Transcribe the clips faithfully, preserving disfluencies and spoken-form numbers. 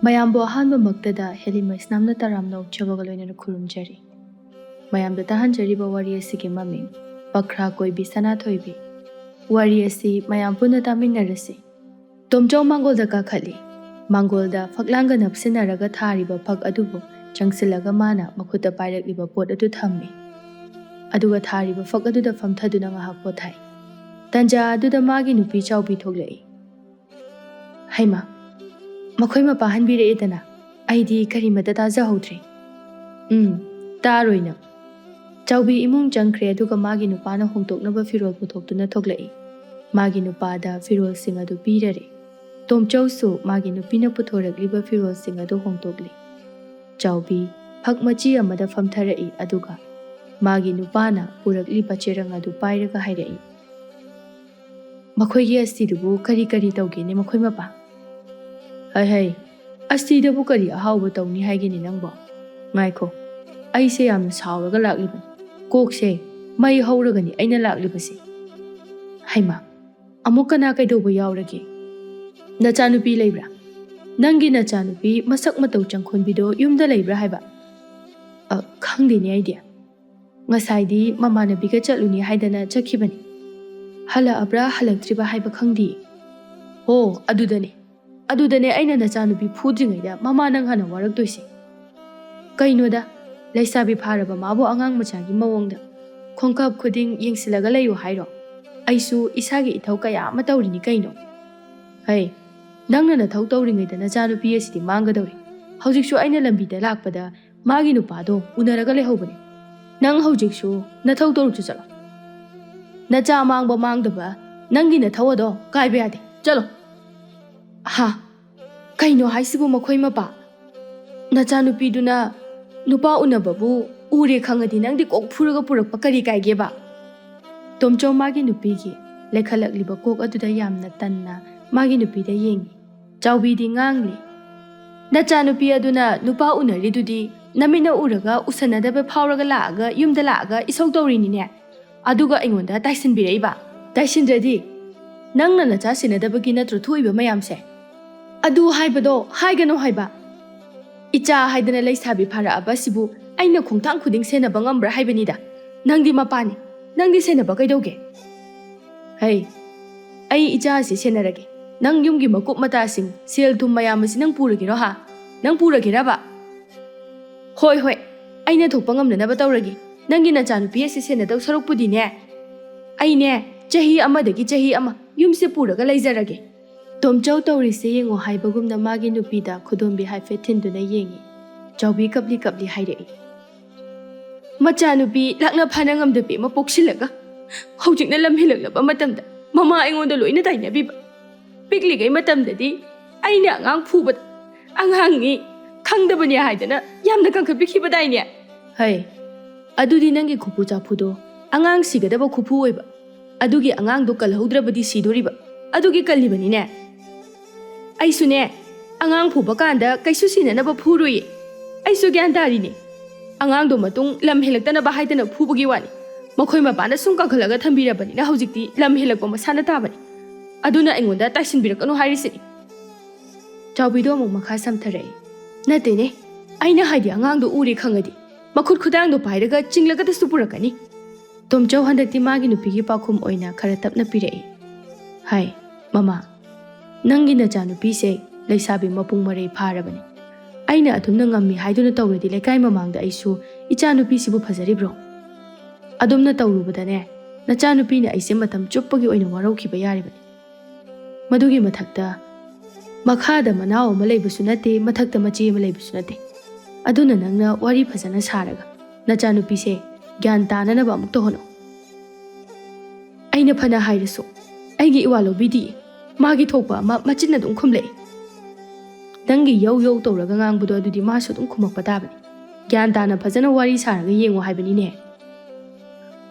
ꯃꯌꯥꯝꯕꯨ ꯑꯍꯥꯟꯕꯃꯛꯇꯗ ꯍꯦꯂꯤꯃꯩꯁꯅꯥꯝꯅ ꯇꯔꯥꯝꯅ ꯑꯣꯛꯆꯕꯒ ꯂꯣꯏꯅꯅ ꯈꯨꯔꯨꯝꯖꯔꯤ꯫ ꯃꯌꯥꯝꯗ ꯇꯥꯍꯟꯖꯔꯤꯕ ꯋꯥꯔꯤ ꯑꯁꯤꯒꯤ ꯃꯃꯤꯡ ꯄꯈ꯭ꯔꯥ ꯀꯣꯏꯕꯤ ꯁꯅꯥꯊꯣꯏꯕꯤ꯫ ꯋꯥꯔꯤ ꯑꯁꯤ ꯃꯌꯥꯝ ꯄꯨꯟꯅ ꯇꯥꯃꯤꯟꯅꯔꯁꯤ꯫ ꯇꯣꯝꯆꯧ ꯃꯥꯡꯒꯣꯜꯗ ꯀꯥꯈꯠꯂꯤ꯫ ꯃꯥꯡꯒꯣꯜꯗ ꯐꯛꯂꯥꯡꯒ ꯅꯞꯁꯤꯟꯅꯔꯒ ꯊꯥꯔꯤꯕ ꯐꯛ ꯑꯗꯨꯕꯨ ꯆꯪꯁꯤꯜꯂꯒ ꯃꯥꯅ ꯃꯈꯨꯠꯇ ꯄꯥꯏꯔꯛꯂꯤꯕ ꯄꯣꯠ ꯑꯗꯨ ꯊꯝꯃꯤ꯫ ꯑꯗꯨꯒ ꯊꯥꯔꯤꯕ ꯐꯛ ꯑꯗꯨꯗ ꯐꯝꯊꯗꯨꯅ ꯉꯥꯏꯍꯥꯛ ꯄꯣꯊꯥꯏ꯫ ꯇꯟꯖꯥ ꯑꯗꯨꯗ ꯃꯥꯒꯤ ꯅꯨꯄꯤ ꯆꯥꯎꯕꯤ ꯊꯣꯛꯂꯛꯏ꯫ "ꯍꯩꯃꯥ, ꯃꯈꯣꯏ ꯃꯄꯥ ꯍꯟꯕꯤꯔꯛꯑꯦꯗꯅ, ꯑꯩꯗꯤ ꯀꯔꯤꯃꯇ ꯇꯥꯖꯍꯧꯗ꯭ꯔꯦ꯫" "ꯎꯝ, ꯇꯥꯔꯣꯏ ꯅꯪ꯫" ꯆꯥꯎꯕꯤ ꯏꯃꯨꯡ ꯆꯪꯈ꯭ꯔꯦ, ꯑꯗꯨꯒ ꯃꯥꯒꯤ ꯅꯨꯄꯥꯅ ꯍꯣꯡꯗꯣꯛꯅꯕ ꯐꯤꯔꯣꯜ ꯄꯨꯊꯣꯛꯇꯨꯅ ꯊꯣꯛꯂꯛꯏ꯫ ꯃꯥꯒꯤ ꯅꯨꯄꯥꯗ ꯐꯤꯔꯣꯜꯁꯤꯡ ꯑꯗꯨ ꯄꯤꯔꯔꯦ꯫ ꯇꯣꯝꯆꯧꯁꯨ ꯃꯥꯒꯤ ꯅꯨꯄꯤꯅ ꯄꯨꯊꯣꯔꯛꯂꯤꯕ ꯐꯤꯔꯣꯜꯁꯤꯡ ꯑꯗꯨ ꯍꯣꯡꯗꯣꯛꯂꯤ꯫ ꯆꯥꯎꯕꯤ ꯐꯛ ꯃꯆꯤ ꯑꯃꯗ ꯐꯝꯊꯔꯛꯏ, ꯑꯗꯨꯒ ꯃꯥꯒꯤ ꯅꯨꯄꯥꯅ ꯄꯨꯔꯛꯂꯤꯕ ꯆꯦꯔꯪ ꯑꯗꯨ ꯄꯥꯏꯔꯒ ꯍꯥꯏꯔꯛꯏ, "ꯃꯈꯣꯏꯒꯤ ꯑꯁꯇꯤꯗꯨꯕꯨ ꯀꯔꯤ ꯀꯔꯤ ꯇꯧꯒꯦꯅꯦ ꯃꯈꯣꯏ ꯃꯄꯥ?" "ꯍꯩ ꯍꯩ, ꯑꯁꯇꯤꯗꯕꯨ ꯀꯔꯤ ꯑꯍꯥꯎꯕ ꯇꯧꯅꯤ ꯍꯥꯏꯒꯦꯅꯦ ꯅꯪꯕꯣ? ꯉꯥꯏꯈꯣ, ꯑꯩꯁꯦ ꯌꯥꯝꯅ ꯁꯥꯎꯔꯒ ꯂꯥꯛꯂꯤꯕꯅꯤ꯫ ꯀꯣꯛꯁꯦ ꯃꯩ ꯍꯧꯔꯒꯅꯤ ꯑꯩꯅ ꯂꯥꯛꯂꯤꯕꯁꯦ꯫ ꯍꯩꯃꯥ, ꯑꯃꯨꯛ ꯀꯅꯥ ꯀꯩꯗꯧꯕ ꯌꯥꯎꯔꯒꯦ? ꯅꯆꯥꯅꯨꯄꯤ ꯂꯩꯕ꯭ꯔꯥ? ꯅꯪꯒꯤ ꯅꯆꯥꯅꯨꯄꯤ ꯃꯁꯛ ꯃꯇꯧ ꯆꯪꯈꯣꯟꯕꯤꯗꯣ ꯌꯨꯝꯗ ꯂꯩꯕ꯭ꯔꯥ ꯍꯥꯏꯕ?" "ꯑ, ꯈꯪꯗꯦꯅꯦ ꯑꯩꯗꯤ꯫ ꯉꯁꯥꯏꯗꯤ ꯃꯃꯥꯟꯅꯕꯤꯒ ꯆꯠꯂꯨꯅꯤ ꯍꯥꯏꯗꯅ ꯆꯠꯈꯤꯕꯅꯤ꯫ ꯍꯜꯂꯛꯑꯕ꯭ꯔꯥ ꯍꯜꯂꯛꯇ꯭ꯔꯤꯕ ꯍꯥꯏꯕ ꯈꯪꯗꯦ꯫" "ꯑꯣ, ꯑꯗꯨꯗꯅꯦ, ꯑꯗꯨꯗꯅꯦ ꯑꯩꯅ ꯅꯆꯥꯅꯨꯄꯤ ꯐꯨꯗ꯭ꯔꯤꯉꯩꯗ ꯃꯃꯥ ꯅꯪ ꯍꯥꯟꯅ ꯋꯥꯔꯛꯇꯣꯏꯁꯦ꯫ ꯀꯩꯅꯣꯗ, ꯂꯩꯁꯥꯕꯤ ꯐꯥꯔꯕ ꯃꯥꯕꯨ ꯑꯉꯥꯡ ꯃꯆꯥꯒꯤ ꯃꯑꯣꯡꯗ ꯈꯣꯡꯀꯥꯞ ꯈꯨꯗꯤꯡ ꯌꯦꯡꯁꯤꯜꯂꯒ ꯂꯩꯌꯨ ꯍꯥꯏꯔꯣ? ꯑꯩꯁꯨ ꯏꯁꯥꯒꯤ ꯏꯊꯧ ꯀꯌꯥ ꯑꯃ ꯇꯧꯔꯤꯅꯤ ꯀꯩꯅꯣ꯫ ꯍꯩ, ꯅꯪꯅ ꯅꯊꯧ ꯇꯧꯔꯤꯉꯩꯗ ꯅꯆꯥꯅꯨꯄꯤ ꯑꯁꯤꯗꯤ ꯃꯥꯡꯒꯗꯧꯔꯦ꯫ ꯍꯧꯖꯤꯛꯁꯨ ꯑꯩꯅ ꯂꯝꯕꯤꯗ ꯂꯥꯛꯄꯗ ꯃꯥꯒꯤ ꯅꯨꯄꯥꯗꯣ ꯎꯅꯔꯒ ꯂꯩꯍꯧꯕꯅꯦ꯫ ꯅꯪ ꯍꯧꯖꯤꯛꯁꯨ ꯅꯊꯧ ꯇꯧꯔꯨꯆꯣ ꯆꯠꯂꯣ꯫ ꯅꯆꯥ ꯃꯥꯡꯕ ꯃꯥꯡꯗꯕ ꯅꯪꯒꯤ ꯅꯊꯧ ꯑꯗꯣ ꯀꯥꯏꯕ ꯌꯥꯗꯦ꯫ ꯆꯠꯂꯣ꯫" "ꯍꯥ? ꯀꯩꯅꯣ ꯍꯥꯏꯁꯤꯕꯨ ꯃꯈꯣꯏ ꯃꯄꯥ? ꯅꯆꯥꯅꯨꯄꯤꯗꯨꯅ ꯅꯨꯄꯥ ꯎꯅꯕꯕꯨ ꯎꯔꯦ ꯈꯪꯉꯗꯤ ꯅꯪꯗꯤ ꯀꯣꯛ ꯐꯨꯔꯒ ꯄꯨꯔꯛꯄ ꯀꯔꯤ ꯀꯥꯏꯒꯦꯕ?" ꯇꯣꯝꯆꯧ ꯃꯥꯒꯤ ꯅꯨꯄꯤꯒꯤ ꯂꯩꯈꯠꯂꯛꯂꯤꯕ ꯀꯣꯛ ꯑꯗꯨꯗ ꯌꯥꯝꯅ ꯇꯟꯅ ꯃꯥꯒꯤ ꯅꯨꯄꯤꯗ ꯌꯦꯡꯉꯤ꯫ ꯆꯥꯎꯕꯤꯗꯤ ꯉꯥꯡꯂꯤ, "ꯅꯆꯥꯅꯨꯄꯤ ꯑꯗꯨꯅ ꯅꯨꯄꯥ ꯎꯅꯔꯤꯗꯨꯗꯤ ꯅꯃꯤꯠꯅ ꯎꯔꯒ ꯎꯁꯟꯅꯗꯕ ꯐꯥꯎꯔꯒ ꯂꯥꯛꯑꯒ ꯌꯨꯝꯗ ꯂꯥꯛꯑꯒ ꯏꯁꯧ ꯇꯧꯔꯤꯅꯤꯅꯦ꯫ ꯑꯗꯨꯒ ꯑꯩꯉꯣꯟꯗ ꯇꯥꯏꯁꯤꯟꯕꯤꯔꯛꯏꯕ꯫ ꯇꯥꯏꯁꯤꯟꯗ꯭ꯔꯗꯤ ꯅꯪꯅ ꯅꯆꯥ ꯁꯦꯟꯅꯗꯕꯒꯤ ꯅꯠꯇ꯭ꯔꯣ ꯊꯣꯛꯏꯕ ꯃꯌꯥꯝꯁꯦ?" ꯑꯗꯨ ꯍꯥꯏꯕꯗꯣ ꯍꯥꯏꯒꯅꯨ ꯍꯥꯏꯕ꯫ ꯏꯆꯥ ꯍꯥꯏꯗꯅ ꯂꯩꯁꯥꯕꯤ ꯐꯥꯔꯛꯑꯕ ꯑꯁꯤꯕꯨ ꯑꯩꯅ ꯈꯣꯡꯊꯥꯡ ꯈꯨꯗꯤꯡ ꯁꯦꯟꯅꯕ ꯉꯝꯕ꯭ꯔꯥ ꯍꯥꯏꯕꯅꯤꯗ꯫ ꯅꯪꯗꯤ ꯃꯄꯥꯅꯤ, ꯅꯪꯗꯤ ꯁꯦꯟꯅꯕ ꯀꯩꯗꯧꯒꯦ? ꯍꯩ, ꯑꯩ ꯏꯆꯥ ꯑꯁꯤ ꯁꯦꯟꯅꯔꯒꯦ꯫ ꯅꯪ ꯌꯨꯝꯒꯤ ꯃꯀꯨꯞ ꯃꯇꯥꯁꯤꯡ, ꯁꯦꯜ ꯊꯨꯝ ꯃꯌꯥꯝ ꯑꯁꯤ ꯅꯪ ꯄꯨꯔꯒꯦꯔꯣ ꯍꯥ? ꯅꯪ ꯄꯨꯔꯒꯦꯔꯕ? ꯍꯣꯏ ꯍꯣꯏ, ꯑꯩꯅ ꯊꯣꯛꯄ ꯉꯝꯅꯅꯕ ꯇꯧꯔꯒꯦ꯫ ꯅꯪꯒꯤ ꯅꯆꯥꯅꯨꯄꯤ ꯑꯁꯤ ꯁꯦꯟꯅꯗꯧ ꯁꯔꯨꯛꯄꯨꯗꯤꯅꯦ, ꯑꯩꯅꯦ ꯆꯍꯤ ꯑꯃꯗꯒꯤ ꯆꯍꯤ ꯑꯃ ꯌꯨꯝꯁꯦ ꯄꯨꯔꯒ ꯂꯩꯖꯔꯒꯦ꯫ ꯇꯣꯝꯆꯧ ꯇꯧꯔꯤꯁꯦ ꯌꯦꯡꯉꯣ ꯍꯥꯏꯕꯒꯨꯝꯅ ꯃꯥꯒꯤ ꯅꯨꯄꯤꯗ ꯈꯨꯗꯣꯝꯕꯤ ꯍꯥꯏꯐꯦꯠ ꯊꯤꯟꯗꯨꯅ ꯌꯦꯡꯉꯤ꯫ ꯆꯥꯎꯕꯤ ꯀꯞꯂꯤ ꯀꯞꯂꯤ ꯍꯥꯏꯔꯛꯏ꯫ ꯃꯆꯥꯅꯨꯄꯤ ꯂꯥꯛꯅ ꯐꯥꯅ ꯉꯝꯗꯕꯤ ꯑꯃ ꯄꯣꯛꯁꯤꯜꯂꯒ ꯍꯧꯖꯤꯛꯅ ꯂꯝ ꯍꯦꯜꯂꯛꯂꯕ ꯃꯇꯝꯗ ꯃꯃꯥ ꯑꯩꯉꯣꯟꯗ ꯂꯣꯏꯅ ꯇꯥꯏꯅꯕꯤꯕ꯫ ꯄꯤꯛꯂꯤꯉꯩ ꯃꯇꯝꯗꯗꯤ ꯑꯩꯅ ꯑꯉꯥꯡ ꯐꯨꯕꯗ ꯑꯉꯥꯡꯅꯤ ꯈꯪꯗꯕꯅꯤ ꯍꯥꯏꯗꯅ ꯌꯥꯝꯅ ꯀꯟꯈꯠꯄꯤꯈꯤꯕꯗꯥꯏꯅꯦ? ꯍꯩ, ꯑꯗꯨꯗꯤ ꯅꯪꯒꯤ ꯈꯨꯐꯨ ꯆꯥꯐꯨꯗꯣ ꯑꯉꯥꯡ ꯁꯤꯒꯗꯕ ꯈꯨꯐꯨ ꯑꯣꯏꯕ꯫ ꯑꯗꯨꯒꯤ ꯑꯉꯥꯡꯗꯣ ꯀꯜꯍꯧꯗ꯭ꯔꯕꯗꯤ ꯁꯤꯗꯣꯔꯤꯕ꯫ ꯑꯗꯨꯒꯤ ꯀꯜꯂꯤꯕꯅꯤꯅꯦ꯫ ꯑꯩꯁꯨꯅꯦ, ꯑꯉꯥꯡ ꯐꯨꯕ ꯀꯥꯟꯗ ꯀꯩꯁꯨ ꯁꯤꯅꯅꯕ ꯐꯨꯔꯨꯏ꯫ ꯑꯩꯁꯨ ꯒ꯭ꯌꯥꯟ ꯇꯥꯔꯤꯅꯦ꯫ ꯑꯉꯥꯡꯗꯣ ꯃꯇꯨꯡ ꯂꯝ ꯍꯦꯜꯂꯛꯇꯅꯕ ꯍꯥꯏꯗꯅ ꯐꯨꯕꯒꯤ ꯋꯥꯅꯤ꯫ ꯃꯈꯣꯏ ꯃꯄꯥꯅ ꯁꯨꯝ ꯀꯟꯈꯠꯂꯒ ꯊꯝꯕꯤꯔꯕꯅꯤꯅ ꯍꯧꯖꯤꯛꯇꯤ ꯂꯝ ꯍꯦꯜꯂꯛꯄ ꯃꯁꯥꯅ ꯇꯥꯕꯅꯤ꯫ ꯑꯗꯨꯅ ꯑꯩꯉꯣꯟꯗ ꯇꯥꯏꯁꯤꯟꯕꯤꯔꯛꯀꯅꯨ ꯍꯥꯏꯔꯤꯁꯤꯅꯤ꯫ ꯆꯥꯎꯕꯤꯗꯣ ꯑꯃꯨꯛ ꯃꯈꯥ ꯁꯝꯊꯔꯛꯏ꯫ ꯅꯠꯇꯦꯅꯦ, ꯑꯩꯅ ꯍꯥꯏꯗꯤ ꯑꯉꯥꯡꯗꯣ ꯎꯔꯦ ꯈꯪꯉꯗꯤ ꯃꯈꯨꯠ ꯈꯨꯗꯥꯡꯗꯣ ꯄꯥꯏꯔꯒ ꯆꯤꯡꯂꯒꯗꯁꯨ ꯄꯨꯔꯛꯀꯅꯤ꯫ ꯇꯣꯝꯆꯧ ꯍꯟꯗꯛꯇꯤ ꯃꯥꯒꯤ ꯅꯨꯄꯤꯒꯤ ꯄꯥꯎꯈꯨꯝ ꯑꯣꯏꯅ ꯈꯔ ꯇꯞꯅ ꯄꯤꯔꯛꯏ꯫ ꯍꯥꯏ, ꯃꯃꯥ, ꯅꯪꯒꯤ ꯅꯆꯥꯅꯨꯄꯤꯁꯦ ꯂꯩꯁꯥꯕꯤ ꯃꯄꯨꯡ ꯃꯔꯩ ꯐꯥꯔꯕꯅꯤ꯫ ꯑꯩꯅ ꯑꯗꯨꯝꯅ ꯉꯝꯃꯤ ꯍꯥꯏꯗꯨꯅ ꯇꯧꯔꯗꯤ ꯂꯩꯀꯥꯏ ꯃꯃꯥꯡꯗ ꯑꯩꯁꯨ ꯏꯆꯥꯅꯨꯄꯤꯁꯤꯕꯨ ꯐꯖꯔꯤꯕ꯭ꯔꯣ? ꯑꯗꯨꯝꯅ ꯇꯧꯔꯨꯕꯗꯅꯦ, ꯅꯆꯥꯅꯨꯄꯤꯅ ꯑꯩꯁꯦ ꯃꯇꯝ ꯆꯨꯞꯄꯒꯤ ꯑꯣꯏꯅ ꯋꯥꯔꯧꯈꯤꯕ ꯌꯥꯔꯤꯕꯅꯤ꯫ ꯃꯗꯨꯒꯤ ꯃꯊꯛꯇ ꯃꯈꯥꯗ ꯃꯅꯥꯎ ꯑꯃ ꯂꯩꯕꯁꯨ ꯅꯠꯇꯦ, ꯃꯊꯛꯇ ꯃꯆꯦ ꯑꯃ ꯂꯩꯕꯁꯨ ꯅꯠꯇꯦ꯫ ꯑꯗꯨꯅ ꯅꯪꯅ ꯋꯥꯔꯤ ꯐꯖꯅ ꯁꯥꯔꯒ ꯅꯆꯥꯅꯨꯄꯤꯁꯦ ꯒ꯭ꯌꯥꯟ ꯇꯥꯅꯅꯕ ꯑꯃꯨꯛꯇ ꯍꯣꯠꯅꯧ꯫ ꯑꯩꯅ ꯐꯅ ꯍꯥꯏꯔꯁꯨ ꯑꯩꯒꯤ ꯏꯋꯥ ꯂꯧꯕꯤꯗꯤ꯫ ꯃꯥꯒꯤ ꯊꯣꯛꯄ ꯑꯃ ꯃꯆꯤꯟ ꯑꯗꯨꯝ ꯈꯨꯝꯂꯛꯏ꯫ ꯅꯪꯒꯤ ꯌꯧ ꯌꯧ ꯇꯧꯔꯒ ꯉꯥꯡꯕꯗꯣ ꯑꯗꯨꯗꯤ ꯃꯥꯁꯨ ꯑꯗꯨꯝ ꯈꯨꯝꯃꯛꯄ ꯇꯥꯕꯅꯤ꯫ ꯒ꯭ꯌꯥꯟ ꯇꯥꯅ ꯐꯖꯅ ꯋꯥꯔꯤ ꯁꯥꯔꯒ ꯌꯦꯡꯉꯣ ꯍꯥꯏꯕꯅꯤꯅꯦ꯫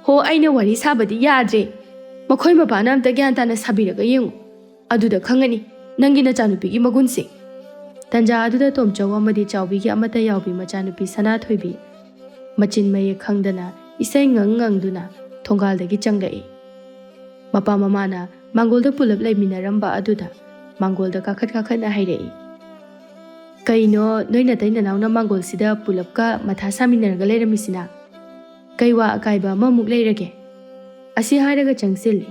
ꯍꯣ, ꯑꯩꯅ ꯋꯥꯔꯤ ꯁꯥꯕꯗꯤ ꯌꯥꯗ꯭ꯔꯦ꯫ ꯃꯈꯣꯏ ꯃꯄꯥꯅ ꯑꯝꯇ ꯒ꯭ꯌꯥꯟ ꯇꯥꯅ ꯁꯥꯕꯤꯔꯒ ꯌꯦꯡꯉꯨ꯫ ꯑꯗꯨꯗ ꯈꯪꯉꯅꯤ ꯅꯪꯒꯤ ꯅꯆꯥꯅꯨꯄꯤꯒꯤ ꯃꯒꯨꯟꯁꯦ꯫ ꯇꯟꯖꯥ ꯑꯗꯨꯗ ꯇꯣꯝꯆꯧ ꯑꯃꯗꯤ ꯆꯥꯎꯕꯤꯒꯤ ꯑꯃꯠꯇ ꯌꯥꯎꯕꯤ ꯃꯆꯥꯅꯨꯄꯤ ꯁꯅꯥꯊꯣꯏꯕꯤ ꯃꯆꯤꯟ ꯃꯌꯦꯛ ꯈꯪꯗꯅ ꯏꯁꯩ ꯉꯪ ꯉꯪꯗꯨꯅ ꯊꯣꯡꯒꯥꯜꯗꯒꯤ ꯆꯪꯂꯛꯏ꯫ ꯃꯄꯥ ꯃꯃꯥꯅ ꯃꯥꯡꯒꯣꯜꯗ ꯄꯨꯂꯞ ꯂꯩꯃꯤꯟꯅꯔꯝꯕ ꯑꯗꯨꯗ ꯃꯥꯡꯒꯣꯜꯗ ꯀꯥꯈꯠ ꯀꯥꯈꯠꯅ ꯍꯥꯏꯔꯛꯏ꯫ "ꯀꯩꯅꯣ, ꯅꯣꯏ ꯅꯇꯩ ꯅꯅꯥꯎꯅ ꯃꯥꯡꯒꯣꯜꯁꯤꯗ ꯄꯨꯂꯞꯀ ꯃꯊꯥ ꯁꯥꯃꯤꯟꯅꯔꯒ ꯂꯩꯔꯝꯃꯤꯁꯤꯅ? ꯀꯩ ꯋꯥ ꯑꯀꯥꯏꯕ ꯑꯃꯃꯨꯛ ꯂꯩꯔꯒꯦ?" ꯑꯁꯤ ꯍꯥꯏꯔꯒ ꯆꯪꯁꯤꯜꯂꯤ꯫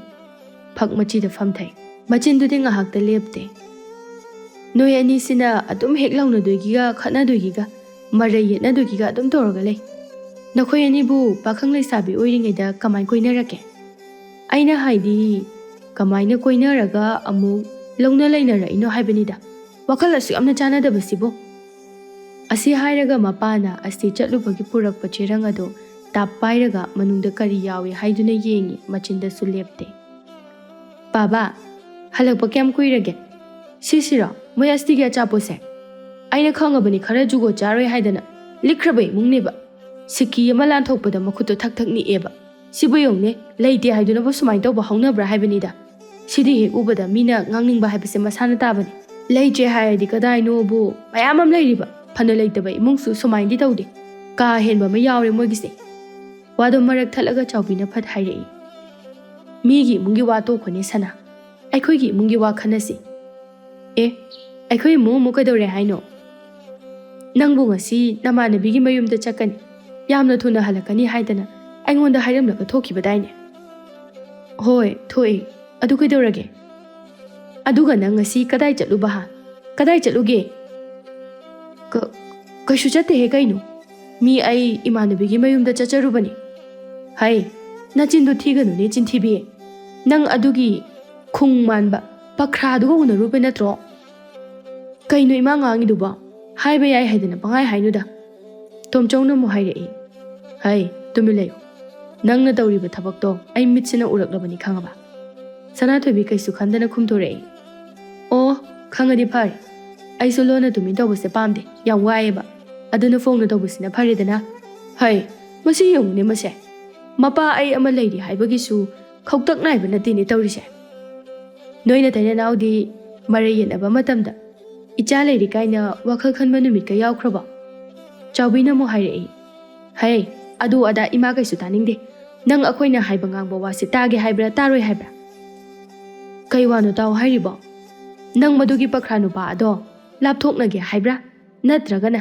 ꯐꯛ ꯃꯆꯤꯗ ꯐꯝꯊꯩ꯫ ꯃꯆꯤꯟꯗꯨꯗꯤ ꯉꯥꯏꯍꯥꯛꯇ ꯂꯦꯞꯇꯦ꯫ "ꯅꯣꯏ ꯑꯅꯤꯁꯤꯅ ꯑꯗꯨꯝ ꯍꯦꯛ ꯂꯥꯎꯅꯗꯣꯏꯒꯤꯒ ꯈꯠꯅꯗꯣꯏꯒꯤꯒ, ꯃꯔꯩ ꯌꯦꯠꯅꯗꯣꯏꯒꯤꯒ ꯑꯗꯨꯝ ꯇꯧꯔꯒ ꯂꯩ꯫ ꯅꯈꯣꯏ ꯑꯅꯤꯕꯨ ꯄꯥꯈꯪ ꯂꯩꯁꯥꯕꯤ ꯑꯣꯏꯔꯤꯉꯩꯗ ꯀꯃꯥꯏ ꯀꯣꯏꯅꯔꯛꯀꯦ? ꯑꯩꯅ ꯍꯥꯏꯗꯤ, ꯀꯃꯥꯏꯅ ꯀꯣꯏꯅꯔꯒ ꯑꯃꯨꯛ ꯂꯧꯅ ꯂꯩꯅꯔꯛꯏꯅꯣ ꯍꯥꯏꯕꯅꯤꯗ꯫ ꯋꯥꯈꯜ ꯑꯁꯨꯛ ꯌꯥꯝꯅ ꯆꯥꯟꯅꯗꯕꯁꯤꯕꯨ?" ꯑꯁꯤ ꯍꯥꯏꯔꯒ ꯃꯄꯥꯅ ꯑꯁꯤ ꯆꯠꯂꯨꯕꯒꯤ ꯄꯨꯔꯛꯄ ꯆꯦꯔꯪ ꯑꯗꯨ ꯇꯥꯞ ꯄꯥꯏꯔꯒ ꯃꯅꯨꯡꯗ ꯀꯔꯤ ꯌꯥꯎꯏ ꯍꯥꯏꯗꯨꯅ ꯌꯦꯡꯉꯤ, ꯃꯆꯤꯟꯗꯁꯨ ꯂꯦꯞꯇꯦ꯫ "ꯕꯥꯕꯥ, ꯍꯜꯂꯛꯄ ꯀꯌꯥꯝ ꯀꯨꯏꯔꯒꯦ? ꯁꯤꯁꯤꯔꯣ ꯃꯣꯏ ꯑꯁꯇꯤꯒꯤ ꯑꯆꯥꯄꯣꯠꯁꯦ? ꯑꯩꯅ ꯈꯪꯉꯕꯅꯤ ꯈꯔ ꯖꯨꯒꯣꯠ ꯆꯥꯔꯣꯏ ꯍꯥꯏꯗꯅ꯫ ꯂꯤꯛꯈ꯭ꯔꯕ ꯏꯃꯨꯡꯅꯦꯕ꯫ ꯁꯤꯀꯤ ꯑꯃ ꯂꯥꯟꯊꯣꯛꯄꯗ ꯃꯈꯨꯠꯇꯣ ꯊꯛ ꯊꯛ ꯅꯤꯛꯑꯦꯕ꯫ ꯁꯤꯕꯨ ꯌꯦꯡꯉꯨꯅꯦ, ꯂꯩꯇꯦ ꯍꯥꯏꯗꯨꯅꯕꯨ ꯁꯨꯃꯥꯏꯅ ꯇꯧꯕ ꯍꯧꯅꯕ꯭ꯔꯥ ꯍꯥꯏꯕꯅꯤꯗ꯫ ꯁꯤꯗꯤ ꯍꯦꯛ ꯎꯕꯗ ꯃꯤꯅ ꯉꯥꯡꯅꯤꯡꯕ ꯍꯥꯏꯕꯁꯦ ꯃꯁꯥꯅ ꯇꯥꯕꯅꯤ꯫ ꯂꯩꯇ꯭ꯔꯦ ꯍꯥꯏꯔꯗꯤ ꯀꯗꯥꯏꯅꯣꯕꯨ ꯃꯌꯥꯝ ꯑꯃ ꯂꯩꯔꯤꯕ꯫ ꯐꯅ ꯂꯩꯇꯕ ꯏꯃꯨꯡꯁꯨ ꯁꯨꯃꯥꯏꯅꯗꯤ ꯇꯧꯗꯦ꯫ ꯀꯥ ꯍꯦꯟꯕ ꯑꯃ ꯌꯥꯎꯔꯦ ꯃꯣꯏꯒꯤꯁꯦ꯫" ꯋꯥꯗꯣ ꯃꯔꯛ ꯊꯠꯂꯒ ꯆꯥꯎꯕꯤꯅ ꯐꯠ ꯍꯥꯏꯔꯛꯏ꯫ "ꯃꯤꯒꯤ ꯏꯃꯨꯡꯒꯤ ꯋꯥ ꯇꯣꯛꯈꯣꯅꯦ ꯁꯅꯥ, ꯑꯩꯈꯣꯏꯒꯤ ꯏꯃꯨꯡꯒꯤ ꯋꯥ ꯈꯟꯅꯁꯤ꯫" "ꯑꯦ, ꯑꯩꯈꯣꯏ ꯏꯃꯨꯡ ꯑꯃꯨꯛ ꯀꯩꯗꯧꯔꯦ ꯍꯥꯏꯅꯣ? ꯅꯪꯕꯨ ꯉꯁꯤ ꯅꯃꯥꯟꯅꯕꯤꯒꯤ ꯃꯌꯨꯝꯗ ꯆꯠꯀꯅꯤ, ꯌꯥꯝꯅ ꯊꯨꯅ ꯍꯜꯂꯛꯀꯅꯤ ꯍꯥꯏꯗꯅ ꯑꯩꯉꯣꯟꯗ ꯍꯥꯏꯔꯝꯂꯒ ꯊꯣꯛꯈꯤꯕꯗꯥꯏꯅꯦ?" "ꯍꯣꯏ, ꯊꯣꯛꯑꯦ꯫ ꯑꯗꯨ ꯀꯩꯗꯧꯔꯒꯦ? ꯑꯗꯨꯒ ꯅꯪ ꯉꯁꯤ ꯀꯗꯥꯏ ꯆꯠꯂꯨꯕ ꯍꯥ? ꯀꯗꯥꯏ ꯆꯠꯂꯨꯒꯦ?" "ꯀ-, ꯀꯩꯁꯨ ꯆꯠꯇꯦꯍꯦ ꯀꯩꯅꯣ꯫ ꯃꯤ ꯑꯩ ꯏꯃꯥꯟꯅꯕꯤꯒꯤ ꯃꯌꯨꯝꯗ ꯆꯠꯆꯔꯨꯕꯅꯤ꯫" "ꯍꯩ, ꯅꯆꯤꯟꯗꯨ ꯊꯤꯒꯅꯨꯅꯦ ꯆꯤꯟꯊꯤꯕꯤ꯫ ꯅꯪ ꯑꯗꯨꯒꯤ ꯈꯨꯡ ꯃꯥꯟꯕ ꯄꯈ꯭ꯔꯥꯗꯨꯒ ꯎꯅꯔꯨꯕ ꯅꯠꯇ꯭ꯔꯣ?" "ꯀꯩꯅꯣ ꯏꯃꯥ ꯉꯥꯡꯉꯤꯗꯨꯕꯣ? ꯍꯥꯏꯕ ꯌꯥꯏ ꯍꯥꯏꯗꯅ ꯄꯪꯍꯥꯏ ꯍꯥꯏꯅꯨꯗ꯫" ꯇꯣꯝꯆꯧꯅ ꯑꯃꯨꯛ ꯍꯥꯏꯔꯛꯏ꯫ "ꯍꯩ, ꯇꯨꯃꯤꯟ ꯂꯩꯌꯨ꯫ ꯅꯪꯅ ꯇꯧꯔꯤꯕ ꯊꯕꯛꯇꯣ ꯑꯩ ꯃꯤꯠꯁꯤꯅ ꯎꯔꯛꯂꯕꯅꯤ ꯈꯪꯉꯕ?" ꯁꯅꯥꯊꯣꯏꯕꯤ ꯀꯩꯁꯨ ꯈꯟꯗꯅ ꯈꯨꯝꯊꯣꯔꯛꯏ꯫ "ꯑꯣ, ꯈꯪꯉꯗꯤ ꯐꯔꯦ꯫ ꯑꯩꯁꯨ ꯂꯣꯟꯅ ꯇꯨꯃꯤꯟ ꯇꯧꯕꯁꯦ ꯄꯥꯝꯗꯦ, ꯌꯥꯝ ꯋꯥꯏꯑꯦꯕ꯫ ꯑꯗꯨꯅ ꯐꯣꯡꯅ ꯇꯧꯕꯁꯤꯅ ꯐꯔꯦꯗꯅ꯫ ꯍꯩ, ꯃꯁꯤ ꯌꯦꯡꯉꯨꯅꯦ ꯃꯁꯦ꯫ ꯃꯄꯥ ꯑꯩ ꯑꯃ ꯂꯩꯔꯤ ꯍꯥꯏꯕꯒꯤꯁꯨ ꯈꯧꯇꯛ ꯅꯥꯏꯕ ꯅꯠꯇꯦꯅꯦ ꯇꯧꯔꯤꯁꯦ꯫ ꯅꯣꯏ ꯅꯇꯩ ꯅꯅꯥꯎꯗꯤ ꯃꯔꯩ ꯌꯦꯠꯅꯕ ꯃꯇꯝꯗ ꯏꯆꯥ ꯂꯩꯔꯤ ꯀꯥꯏꯅ ꯋꯥꯈꯜ ꯈꯟꯕ ꯅꯨꯃꯤꯠꯀ ꯌꯥꯎꯈ꯭ꯔꯕꯣ?" ꯆꯥꯎꯕꯤꯅ ꯑꯃꯨꯛ ꯍꯥꯏꯔꯛꯏ꯫ "ꯍꯩ, ꯑꯗꯨ ꯑꯗꯥ ꯏꯃꯥ ꯀꯩꯁꯨ ꯇꯥꯅꯤꯡꯗꯦ꯫ ꯅꯪ ꯑꯩꯈꯣꯏꯅ ꯍꯥꯏꯕ ꯉꯥꯡꯕ ꯋꯥꯁꯦ ꯇꯥꯒꯦ ꯍꯥꯏꯕ꯭ꯔꯥ ꯇꯥꯔꯣꯏ ꯍꯥꯏꯕ꯭ꯔꯥ?" "ꯀꯩ ꯋꯥꯅꯣ ꯇꯥꯎ ꯍꯥꯏꯔꯤꯕꯣ?" ꯅꯪ ꯃꯗꯨꯒꯤ ꯄꯈ꯭ꯔꯥ ꯅꯨꯄꯥ ꯑꯗꯣ ꯂꯥꯞꯊꯣꯛꯅꯒꯦ ꯍꯥꯏꯕ꯭ꯔꯥ? ꯅꯠꯇ꯭ꯔꯒꯅ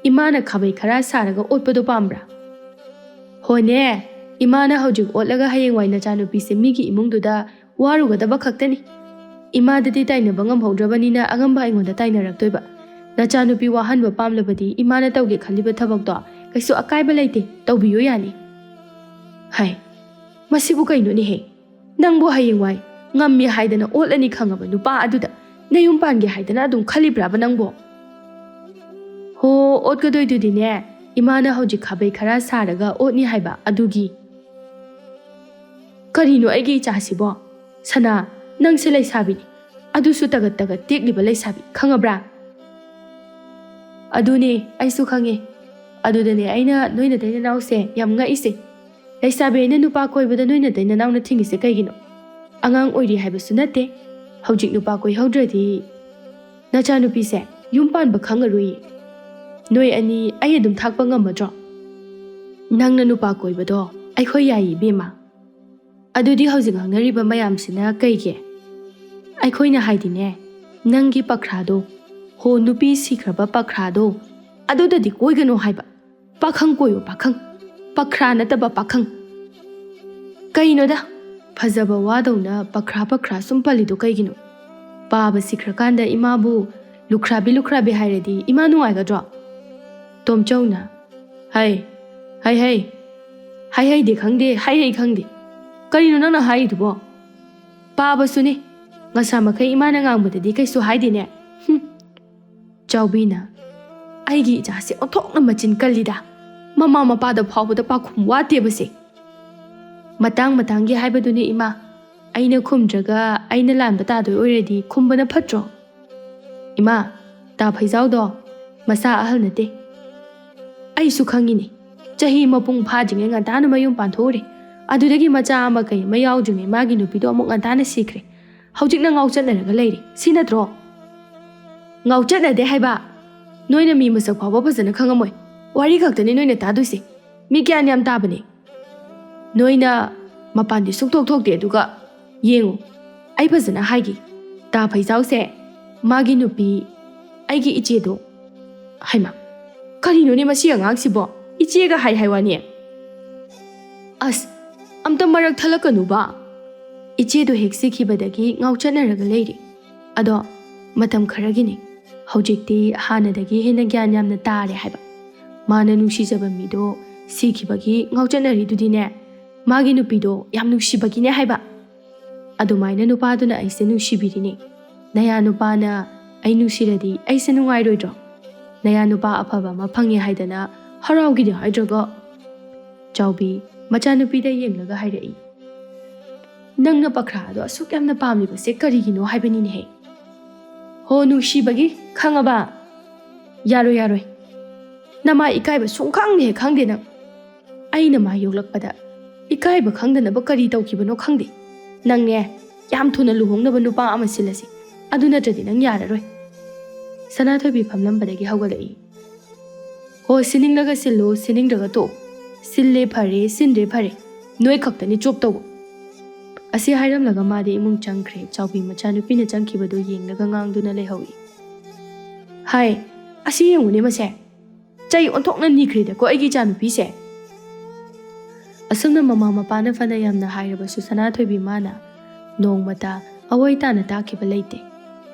ꯏꯃꯥꯅ ꯈꯥꯕꯩ ꯈꯔ ꯁꯥꯔꯒ ꯑꯣꯠꯄꯗꯣ ꯄꯥꯝꯕ꯭ꯔꯥ? ꯍꯣꯅꯦ, ꯏꯃꯥꯅ ꯍꯧꯖꯤꯛ ꯑꯣꯠꯂꯒ ꯍꯌꯦꯡꯋꯥꯏ ꯅꯆꯥꯅꯨꯄꯤꯁꯦ ꯃꯤꯒꯤ ꯏꯃꯨꯡꯗꯨꯗ ꯋꯥꯔꯨꯒꯗꯕ ꯈꯛꯇꯅꯤ꯫ ꯏꯃꯥꯗꯗꯤ ꯇꯥꯏꯅꯕ ꯉꯝꯍꯧꯗ꯭ꯔꯕꯅꯤꯅ ꯑꯉꯝꯕ ꯑꯩꯉꯣꯟꯗ ꯇꯥꯏꯅꯔꯛꯇꯣꯏꯕ꯫ ꯅꯆꯥꯅꯨꯄꯤ ꯋꯥꯍꯟꯕ ꯄꯥꯝꯂꯕꯗꯤ ꯏꯃꯥꯅ ꯇꯧꯒꯦ ꯈꯜꯂꯤꯕ ꯊꯕꯛꯇꯣ ꯀꯩꯁꯨ ꯑꯀꯥꯏꯕ ꯂꯩꯇꯦ, ꯇꯧꯕꯤꯌꯨ ꯌꯥꯅꯤ꯫ ꯍꯥꯏ, ꯃꯁꯤꯕꯨ ꯀꯩꯅꯣꯅꯦꯍꯦ? ꯅꯪꯕꯨ ꯍꯌꯦꯡꯋꯥꯏ ꯉꯝꯃꯤ ꯍꯥꯏꯗꯅ ꯑꯣꯠꯂꯅꯤ ꯈꯪꯉꯕ ꯅꯨꯄꯥ ꯑꯗꯨꯗ ꯅꯌꯨꯝ ꯄꯥꯟꯒꯦ ꯍꯥꯏꯗꯅ ꯑꯗꯨꯝ ꯈꯜꯂꯤꯕ꯭ꯔꯥꯕ ꯅꯪꯕꯣ? ꯍꯣ, ꯑꯣꯠꯀꯗꯣꯏꯗꯨꯗꯤꯅꯦ, ꯏꯃꯥꯅ ꯍꯧꯖꯤꯛ ꯈꯥꯕꯩ ꯈꯔ ꯁꯥꯔꯒ ꯑꯣꯠꯅꯤ ꯍꯥꯏꯕ ꯑꯗꯨꯒꯤ꯫ ꯀꯔꯤꯅꯣ ꯑꯩꯒꯤ ꯏꯆꯥꯁꯤꯕꯣ? ꯁꯅꯥ, ꯅꯪꯁꯦ ꯂꯩꯁꯥꯕꯤꯅꯤ, ꯑꯗꯨꯁꯨ ꯇꯒꯠ ꯇꯒꯠ ꯇꯦꯛꯂꯤꯕ ꯂꯩꯁꯥꯕꯤ, ꯈꯪꯉꯕ꯭ꯔꯥ? ꯑꯗꯨꯅꯦ, ꯑꯩꯁꯨ ꯈꯪꯉꯦ꯫ ꯑꯗꯨꯗꯅꯦ ꯑꯩꯅ ꯅꯣꯏ ꯅꯇꯩ ꯅꯅꯥꯎꯁꯦ ꯌꯥꯝ ꯉꯛꯏꯁꯦ꯫ ꯂꯩꯁꯥꯕꯤ ꯑꯩꯅ ꯅꯨꯄꯥ ꯀꯣꯏꯕꯗ ꯅꯣꯏ ꯅꯇꯩ ꯅꯅꯥꯎꯅ ꯊꯤꯡꯉꯤꯁꯦ ꯀꯩꯒꯤꯅꯣ? ꯑꯉꯥꯡ ꯑꯣꯏꯔꯤ ꯍꯥꯏꯕꯁꯨ ꯅꯠꯇꯦ꯫ ꯍꯧꯖꯤꯛ ꯅꯨꯄꯥ ꯀꯣꯏꯍꯧꯗ꯭ꯔꯗꯤ ꯅꯆꯥꯅꯨꯄꯤꯁꯦ ꯌꯨꯝ ꯄꯥꯟꯕ ꯈꯪꯉꯔꯣꯏꯌꯦ꯫ ꯅꯣꯏ ꯑꯅꯤ ꯑꯩ ꯑꯗꯨꯝ ꯊꯥꯛꯄ ꯉꯝꯃꯗ꯭ꯔꯣ? ꯅꯪꯅ ꯅꯨꯄꯥ ꯀꯣꯏꯕꯗꯣ ꯑꯩꯈꯣꯏ ꯌꯥꯏꯌꯦ ꯏꯕꯦꯝꯃ꯫ ꯑꯗꯨꯗꯤ ꯍꯧꯖꯤꯛ ꯉꯥꯡꯅꯔꯤꯕ ꯃꯌꯥꯝꯁꯤꯅ ꯀꯩꯒꯤ? ꯑꯩꯈꯣꯏꯅ ꯍꯥꯏꯗꯤꯅꯦ, ꯅꯪꯒꯤ ꯄꯈ꯭ꯔꯥꯗꯣ, ꯍꯣ, ꯅꯨꯄꯤ ꯁꯤꯈ꯭ꯔꯕ ꯄꯈ꯭ꯔꯥꯗꯣ, ꯑꯗꯨꯗꯗꯤ ꯀꯣꯏꯒꯅꯨ ꯍꯥꯏꯕ꯫ ꯄꯥꯈꯪ ꯀꯣꯏꯌꯨ, ꯄꯥꯈꯪ꯫ ꯄꯈ꯭ꯔꯥ ꯅꯠꯇꯕ ꯄꯥꯈꯪ꯫ ꯀꯩꯅꯣꯗ, ꯐꯖꯕ ꯋꯥꯗꯧꯅ ꯄꯈ꯭ꯔꯥ ꯄꯈ꯭ꯔꯥ ꯁꯨꯝ ꯄꯜꯂꯤꯗꯣ ꯀꯩꯒꯤꯅꯣ? ꯄꯥꯕ ꯁꯤꯈ꯭ꯔꯀꯥꯟꯗ ꯏꯃꯥꯕꯨ ꯂꯨꯈ꯭ꯔꯥꯕꯤ ꯂꯨꯈ꯭ꯔꯥꯕꯤ ꯍꯥꯏꯔꯗꯤ ꯏꯃꯥ ꯅꯨꯡꯉꯥꯏꯒꯗ꯭ꯔꯣ? ꯇꯣꯝꯆꯧꯅ, ꯍꯩ, ꯍꯩ, ꯍꯩ, ꯍꯩ ꯍꯩꯗꯤ ꯈꯪꯗꯦ, ꯍꯩ ꯍꯩ ꯈꯪꯗꯦ꯫ ꯀꯔꯤꯅꯣ ꯅꯪꯅ ꯍꯥꯏꯔꯤꯗꯨꯕꯣ? ꯄꯥꯕꯁꯨꯅꯦ, ꯉꯁꯥ ꯃꯈꯩ ꯏꯃꯥꯅ ꯉꯥꯡꯕꯗꯗꯤ ꯀꯩꯁꯨ ꯍꯥꯏꯗꯦꯅꯦ꯫ ꯍꯨꯝ꯫ ꯆꯥꯎꯕꯤꯅ, ꯑꯩꯒꯤ ꯏꯆꯥꯁꯦ ꯑꯣꯟꯊꯣꯛꯅ ꯃꯆꯤꯟ ꯀꯜꯂꯤꯗ꯫ ꯃꯃꯥ ꯃꯄꯥꯗ ꯐꯥꯎꯕꯗ ꯄꯥꯈꯨꯝ ꯋꯥꯠꯇꯦꯕꯁꯦ꯫ ꯃꯇꯥꯡ ꯃꯇꯥꯡꯒꯤ ꯍꯥꯏꯕꯗꯨꯅꯦ ꯏꯃꯥ꯫ ꯑꯩꯅ ꯈꯨꯝꯗ꯭ꯔꯒ ꯑꯩꯅ ꯂꯥꯟꯕ ꯇꯥꯗꯣꯏ ꯑꯣꯏꯔꯗꯤ ꯈꯨꯝꯕꯅ ꯐꯠꯇ꯭ꯔꯣ? ꯏꯃꯥ, ꯇꯥ ꯐꯩꯖꯥꯎꯗꯣ ꯃꯁꯥ ꯑꯍꯜ ꯅꯠꯇꯦ꯫ ꯑꯩꯁꯨ ꯈꯪꯉꯤꯅꯦ꯫ ꯆꯍꯤ ꯃꯄꯨꯡ ꯐꯥꯗ꯭ꯔꯤꯉꯩ ꯉꯟꯇꯥꯅ ꯃꯌꯨꯝ ꯄꯥꯟꯊꯣꯛꯎꯔꯦ꯫ ꯑꯗꯨꯗꯒꯤ ꯃꯆꯥ ꯑꯃ ꯀꯩ ꯑꯃ ꯌꯥꯎꯗ꯭ꯔꯤꯉꯩ ꯃꯥꯒꯤ ꯅꯨꯄꯤꯗꯣ ꯑꯃꯨꯛ ꯉꯟꯇꯥꯅ ꯁꯤꯈ꯭ꯔꯦ꯫ ꯍꯧꯖꯤꯛꯅ ꯉꯥꯎꯆꯠꯅꯔꯒ ꯂꯩꯔꯦ꯫ ꯁꯤ ꯅꯠꯇ꯭ꯔꯣ? ꯉꯥꯎꯆꯠꯅꯗꯦ ꯍꯥꯏꯕ꯫ ꯅꯣꯏꯅ ꯃꯤ ꯃꯁꯛ ꯐꯥꯎꯕ ꯐꯖꯅ ꯈꯪꯉꯝꯃꯣꯏ꯫ ꯋꯥꯔꯤ ꯈꯛꯇꯅꯤ ꯅꯣꯏꯅ ꯇꯥꯗꯣꯏꯁꯦ꯫ ꯃꯤ ꯒ꯭ꯌꯥꯟ ꯌꯥꯝ ꯇꯥꯕꯅꯦ꯫ ꯅꯣꯏꯅ ꯃꯄꯥꯟꯗꯤ ꯁꯨꯛꯊꯣꯛ ꯊꯣꯛꯇꯦ, ꯑꯗꯨꯒ ꯌꯦꯡꯉꯨ, ꯑꯩ ꯐꯖꯅ ꯍꯥꯏꯒꯦ꯫ ꯇꯥ ꯐꯩꯖꯥꯎꯁꯦ ꯃꯥꯒꯤ ꯅꯨꯄꯤ, ꯑꯩꯒꯤ ꯏꯆꯦꯗꯣ꯫ ꯍꯩꯃꯥ, ꯀꯔꯤꯅꯣꯅꯦ ꯃꯁꯤ ꯑꯉꯥꯡꯁꯤꯕꯣ? ꯏꯆꯦꯒ ꯍꯥꯏ ꯍꯥꯏ ꯋꯥꯅꯦ꯫ ꯑꯁ, ꯑꯝꯇ ꯃꯔꯛ ꯊꯠꯂꯛꯀꯅꯨꯕ꯫ ꯏꯆꯦꯗꯣ ꯍꯦꯛ ꯁꯤꯈꯤꯕꯗꯒꯤ ꯉꯥꯎꯆꯠꯅꯔꯒ ꯂꯩꯔꯦ꯫ ꯑꯗꯣ ꯃꯇꯝ ꯈꯔꯒꯤꯅꯤ꯫ ꯍꯧꯖꯤꯛꯇꯤ ꯍꯥꯟꯅꯗꯒꯤ ꯍꯦꯟꯅ ꯒ꯭ꯌꯥꯟ ꯌꯥꯝꯅ ꯇꯥꯔꯦ ꯍꯥꯏꯕ꯫ ꯃꯥꯅ ꯅꯨꯡꯁꯤꯖꯕ ꯃꯤꯗꯣ ꯁꯤꯈꯤꯕꯒꯤ ꯉꯥꯎꯆꯠꯅꯔꯤꯗꯨꯗꯤꯅꯦ, ꯃꯥꯒꯤ ꯅꯨꯄꯤꯗꯣ ꯌꯥꯝ ꯅꯨꯡꯁꯤꯕꯒꯤꯅꯦ ꯍꯥꯏꯕ꯫ ꯑꯗꯨꯃꯥꯏꯅ ꯅꯨꯄꯥꯗꯨꯅ ꯑꯩꯁꯦ ꯅꯨꯡꯁꯤꯕꯤꯔꯤꯅꯦ꯫ ꯅꯌꯥ ꯅꯨꯄꯥꯅ ꯑꯩ ꯅꯨꯡꯁꯤꯔꯗꯤ ꯑꯩꯁꯦ ꯅꯨꯡꯉꯥꯏꯔꯣꯏꯗ꯭ꯔꯣ? ꯅꯌꯥ ꯅꯨꯄꯥ ꯑꯐꯕ ꯑꯃ ꯐꯪꯉꯦ ꯍꯥꯏꯗꯅ ꯍꯔꯥꯎꯒꯤꯗꯤ ꯍꯥꯏꯗ꯭ꯔꯒ꯫ ꯆꯥꯎꯕꯤ ꯃꯆꯥꯅꯨꯄꯤꯗ ꯌꯦꯡꯂꯒ ꯍꯥꯏꯔꯛꯏ꯫ ꯅꯪꯅ ꯄꯈ꯭ꯔꯥ ꯑꯗꯣ ꯑꯁꯨꯛ ꯌꯥꯝꯅ ꯄꯥꯝꯂꯤꯕꯁꯦ ꯀꯔꯤꯒꯤꯅꯣ ꯍꯥꯏꯕꯅꯤꯅꯦꯍꯦ? ꯍꯣ, ꯅꯨꯡꯁꯤꯕꯒꯤ, ꯈꯪꯉꯕ? ꯌꯥꯔꯣꯏ, ꯌꯥꯔꯣꯏ꯫ ꯅꯃꯥ ꯏꯀꯥꯏꯕ ꯁꯨꯡꯈꯪ ꯍꯦꯛ ꯈꯪꯗꯦ ꯅꯪ꯫ ꯑꯩꯅ ꯃꯥ ꯌꯣꯛꯂꯛꯄꯗ ꯏꯀꯥꯏꯕ ꯈꯪꯗꯅꯕ ꯀꯔꯤ ꯇꯧꯈꯤꯕꯅꯣ ꯈꯪꯗꯦ꯫ ꯅꯪꯅꯦ, ꯌꯥꯝ ꯊꯨꯅ ꯂꯨꯍꯣꯡꯅꯕ ꯅꯨꯄꯥ ꯑꯃ ꯁꯤꯜꯂꯁꯤ꯫ ꯑꯗꯨ ꯅꯠꯇ꯭ꯔꯗꯤ ꯅꯪ ꯌꯥꯔꯔꯣꯏ꯫ ꯁꯅꯥꯊꯣꯏꯕꯤ ꯐꯝꯂꯝꯕꯗꯒꯤ ꯍꯧꯒꯠꯂꯛꯏ꯫ ꯍꯣ, ꯁꯤꯟꯅꯤꯡꯂꯒ ꯁꯤꯜꯂꯨ, ꯁꯤꯟꯅꯤꯡꯗ꯭ꯔꯒ ꯇꯣꯛꯎ꯫ ꯁꯤꯜꯂꯦ ꯐꯔꯦ, ꯁꯤꯟꯗ꯭ꯔꯦ ꯐꯔꯦ꯫ ꯅꯣꯏ ꯈꯛꯇꯅꯤ ꯆꯣꯞ ꯇꯧꯕ꯫ ꯑꯁꯤ ꯍꯥꯏꯔꯝꯂꯒ ꯃꯥꯗꯤ ꯏꯃꯨꯡ ꯆꯪꯈ꯭ꯔꯦ꯫ ꯆꯥꯎꯕꯤ ꯃꯆꯥꯅꯨꯄꯤꯅ ꯆꯪꯈꯤꯕꯗꯨ ꯌꯦꯡꯂꯒ ꯉꯥꯡꯗꯨꯅ ꯂꯩꯍꯧꯏ꯫ ꯍꯥꯏ, ꯑꯁꯤ ꯌꯦꯡꯉꯨꯅꯦ ꯃꯁꯦ꯫ ꯆꯩ ꯑꯣꯟꯊꯣꯛꯅ ꯅꯤꯈ꯭ꯔꯦꯗꯀꯣ ꯑꯩꯒꯤ ꯏꯆꯥꯅꯨꯄꯤꯁꯦ꯫ ꯑꯁꯨꯝꯅ ꯃꯃꯥ ꯃꯄꯥꯅ ꯐꯅ ꯌꯥꯝꯅ ꯍꯥꯏꯔꯕꯁꯨ ꯁꯅꯥꯊꯣꯏꯕꯤ ꯃꯥꯅ ꯅꯣꯡꯃꯇ ꯑꯋꯣꯏ ꯇꯥꯅ ꯇꯥꯈꯤꯕ ꯂꯩꯇꯦ꯫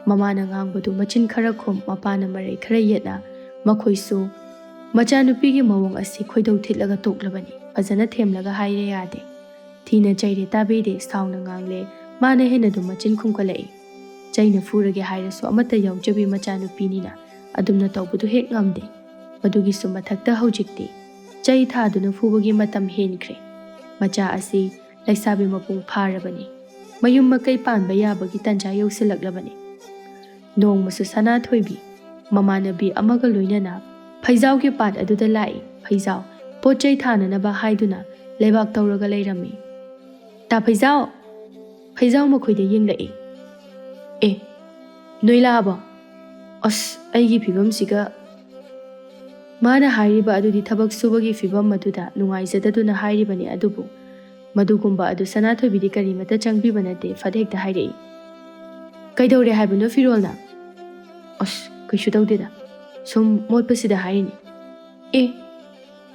ꯃꯃꯥꯅ ꯉꯥꯡꯕꯗꯨ ꯃꯆꯤꯟ ꯈꯔ ꯈꯨꯝ, ꯃꯄꯥꯅ ꯃꯔꯩ ꯈꯔ ꯌꯦꯠꯅ, ꯃꯈꯣꯏꯁꯨ ꯃꯆꯥꯅꯨꯄꯤꯒꯤ ꯃꯑꯣꯡ ꯑꯁꯤ ꯈꯣꯏꯗꯧ ꯊꯤꯠꯂꯒ ꯇꯣꯛꯂꯕꯅꯤ꯫ ꯐꯖꯅ ꯊꯦꯝꯂꯒ ꯍꯥꯏꯔꯦ ꯌꯥꯗꯦ꯫ ꯊꯤꯅ ꯆꯩꯔꯦ ꯇꯥꯕꯤꯗꯦ, ꯁꯥꯎꯅ ꯉꯥꯡꯂꯦ꯫ ꯃꯥꯅ ꯍꯦꯟꯅ ꯑꯗꯨꯝ ꯃꯆꯤꯟ ꯈꯨꯝꯀꯠꯂꯛꯏ꯫ ꯆꯩꯅ ꯐꯨꯔꯒꯦ ꯍꯥꯏꯔꯁꯨ ꯑꯃꯠꯇ ꯌꯥꯎꯖꯕꯤ ꯃꯆꯥꯅꯨꯄꯤꯅꯤꯅ ꯑꯗꯨꯝꯅ ꯇꯧꯕꯗꯨ ꯍꯦꯛ ꯉꯝꯗꯦ꯫ ꯃꯗꯨꯒꯤꯁꯨ ꯃꯊꯛꯇ ꯍꯧꯖꯤꯛꯇꯤ ꯆꯩ ꯊꯥꯗꯨꯅ ꯐꯨꯕꯒꯤ ꯃꯇꯝ ꯍꯦꯟꯈ꯭ꯔꯦ꯫ ꯃꯆꯥ ꯑꯁꯤ ꯂꯩꯁꯥꯕꯤ ꯃꯄꯨꯡ ꯐꯥꯔꯕꯅꯤ꯫ ꯃꯌꯨꯝ ꯃꯀꯩ ꯄꯥꯟꯕ ꯌꯥꯕꯒꯤ ꯇꯥꯟꯖꯥ ꯌꯧꯁꯤꯜꯂꯛꯂꯕꯅꯤ꯫ ꯅꯣꯡꯃꯁꯨ ꯁꯅꯥꯊꯣꯏꯕꯤ ꯃꯃꯥꯟꯅꯕꯤ ꯑꯃꯒ ꯂꯣꯏꯅꯅ ꯐꯩꯖꯥꯎꯒꯤ ꯄꯥꯠ ꯑꯗꯨꯗ ꯂꯥꯛꯏ꯫ ꯐꯩꯖꯥꯎ ꯄꯣꯠ ꯆꯩ ꯊꯥꯅꯅꯕ ꯍꯥꯏꯗꯨꯅ ꯂꯩꯕꯥꯛ ꯇꯧꯔꯒ ꯂꯩꯔꯝꯃꯤ꯫ "ꯇꯥ ꯐꯩꯖꯥꯎ!" ꯐꯩꯖꯥꯎ ꯃꯈꯣꯏꯗ ꯌꯦꯡꯂꯛꯏ꯫ "ꯑꯦ, ꯅꯣꯏ ꯂꯥꯛꯑꯕꯣ? ꯑꯁ, ꯑꯩꯒꯤ ꯐꯤꯕꯝꯁꯤꯒ꯫" ꯃꯥꯅ ꯍꯥꯏꯔꯤꯕ ꯑꯗꯨꯗꯤ ꯊꯕꯛ ꯁꯨꯕꯒꯤ ꯐꯤꯕꯝ ꯑꯗꯨꯗ ꯅꯨꯡꯉꯥꯏꯖꯗꯗꯨꯅ ꯍꯥꯏꯔꯤꯕꯅꯤ, ꯑꯗꯨꯕꯨ ꯃꯗꯨꯒꯨꯝꯕ ꯑꯗꯨ ꯁꯅꯥꯊꯣꯏꯕꯤꯗꯤ ꯀꯔꯤꯃꯠꯇ ꯆꯪꯕꯤꯕ ꯅꯠꯇꯦ꯫ ꯐꯠ ꯍꯦꯛꯇ ꯍꯥꯏꯔꯛꯏ, "ꯀꯩꯗꯧꯔꯦ ꯍꯥꯏꯕꯅꯣ ꯐꯤꯔꯣꯜꯅ?" ꯑꯁ, ꯀꯩꯁꯨ ꯇꯧꯗꯦꯗ, ꯁꯨꯝ ꯃꯣꯠꯄꯁꯤꯗ ꯍꯥꯏꯔꯤꯅꯤ꯫ ꯑꯦ,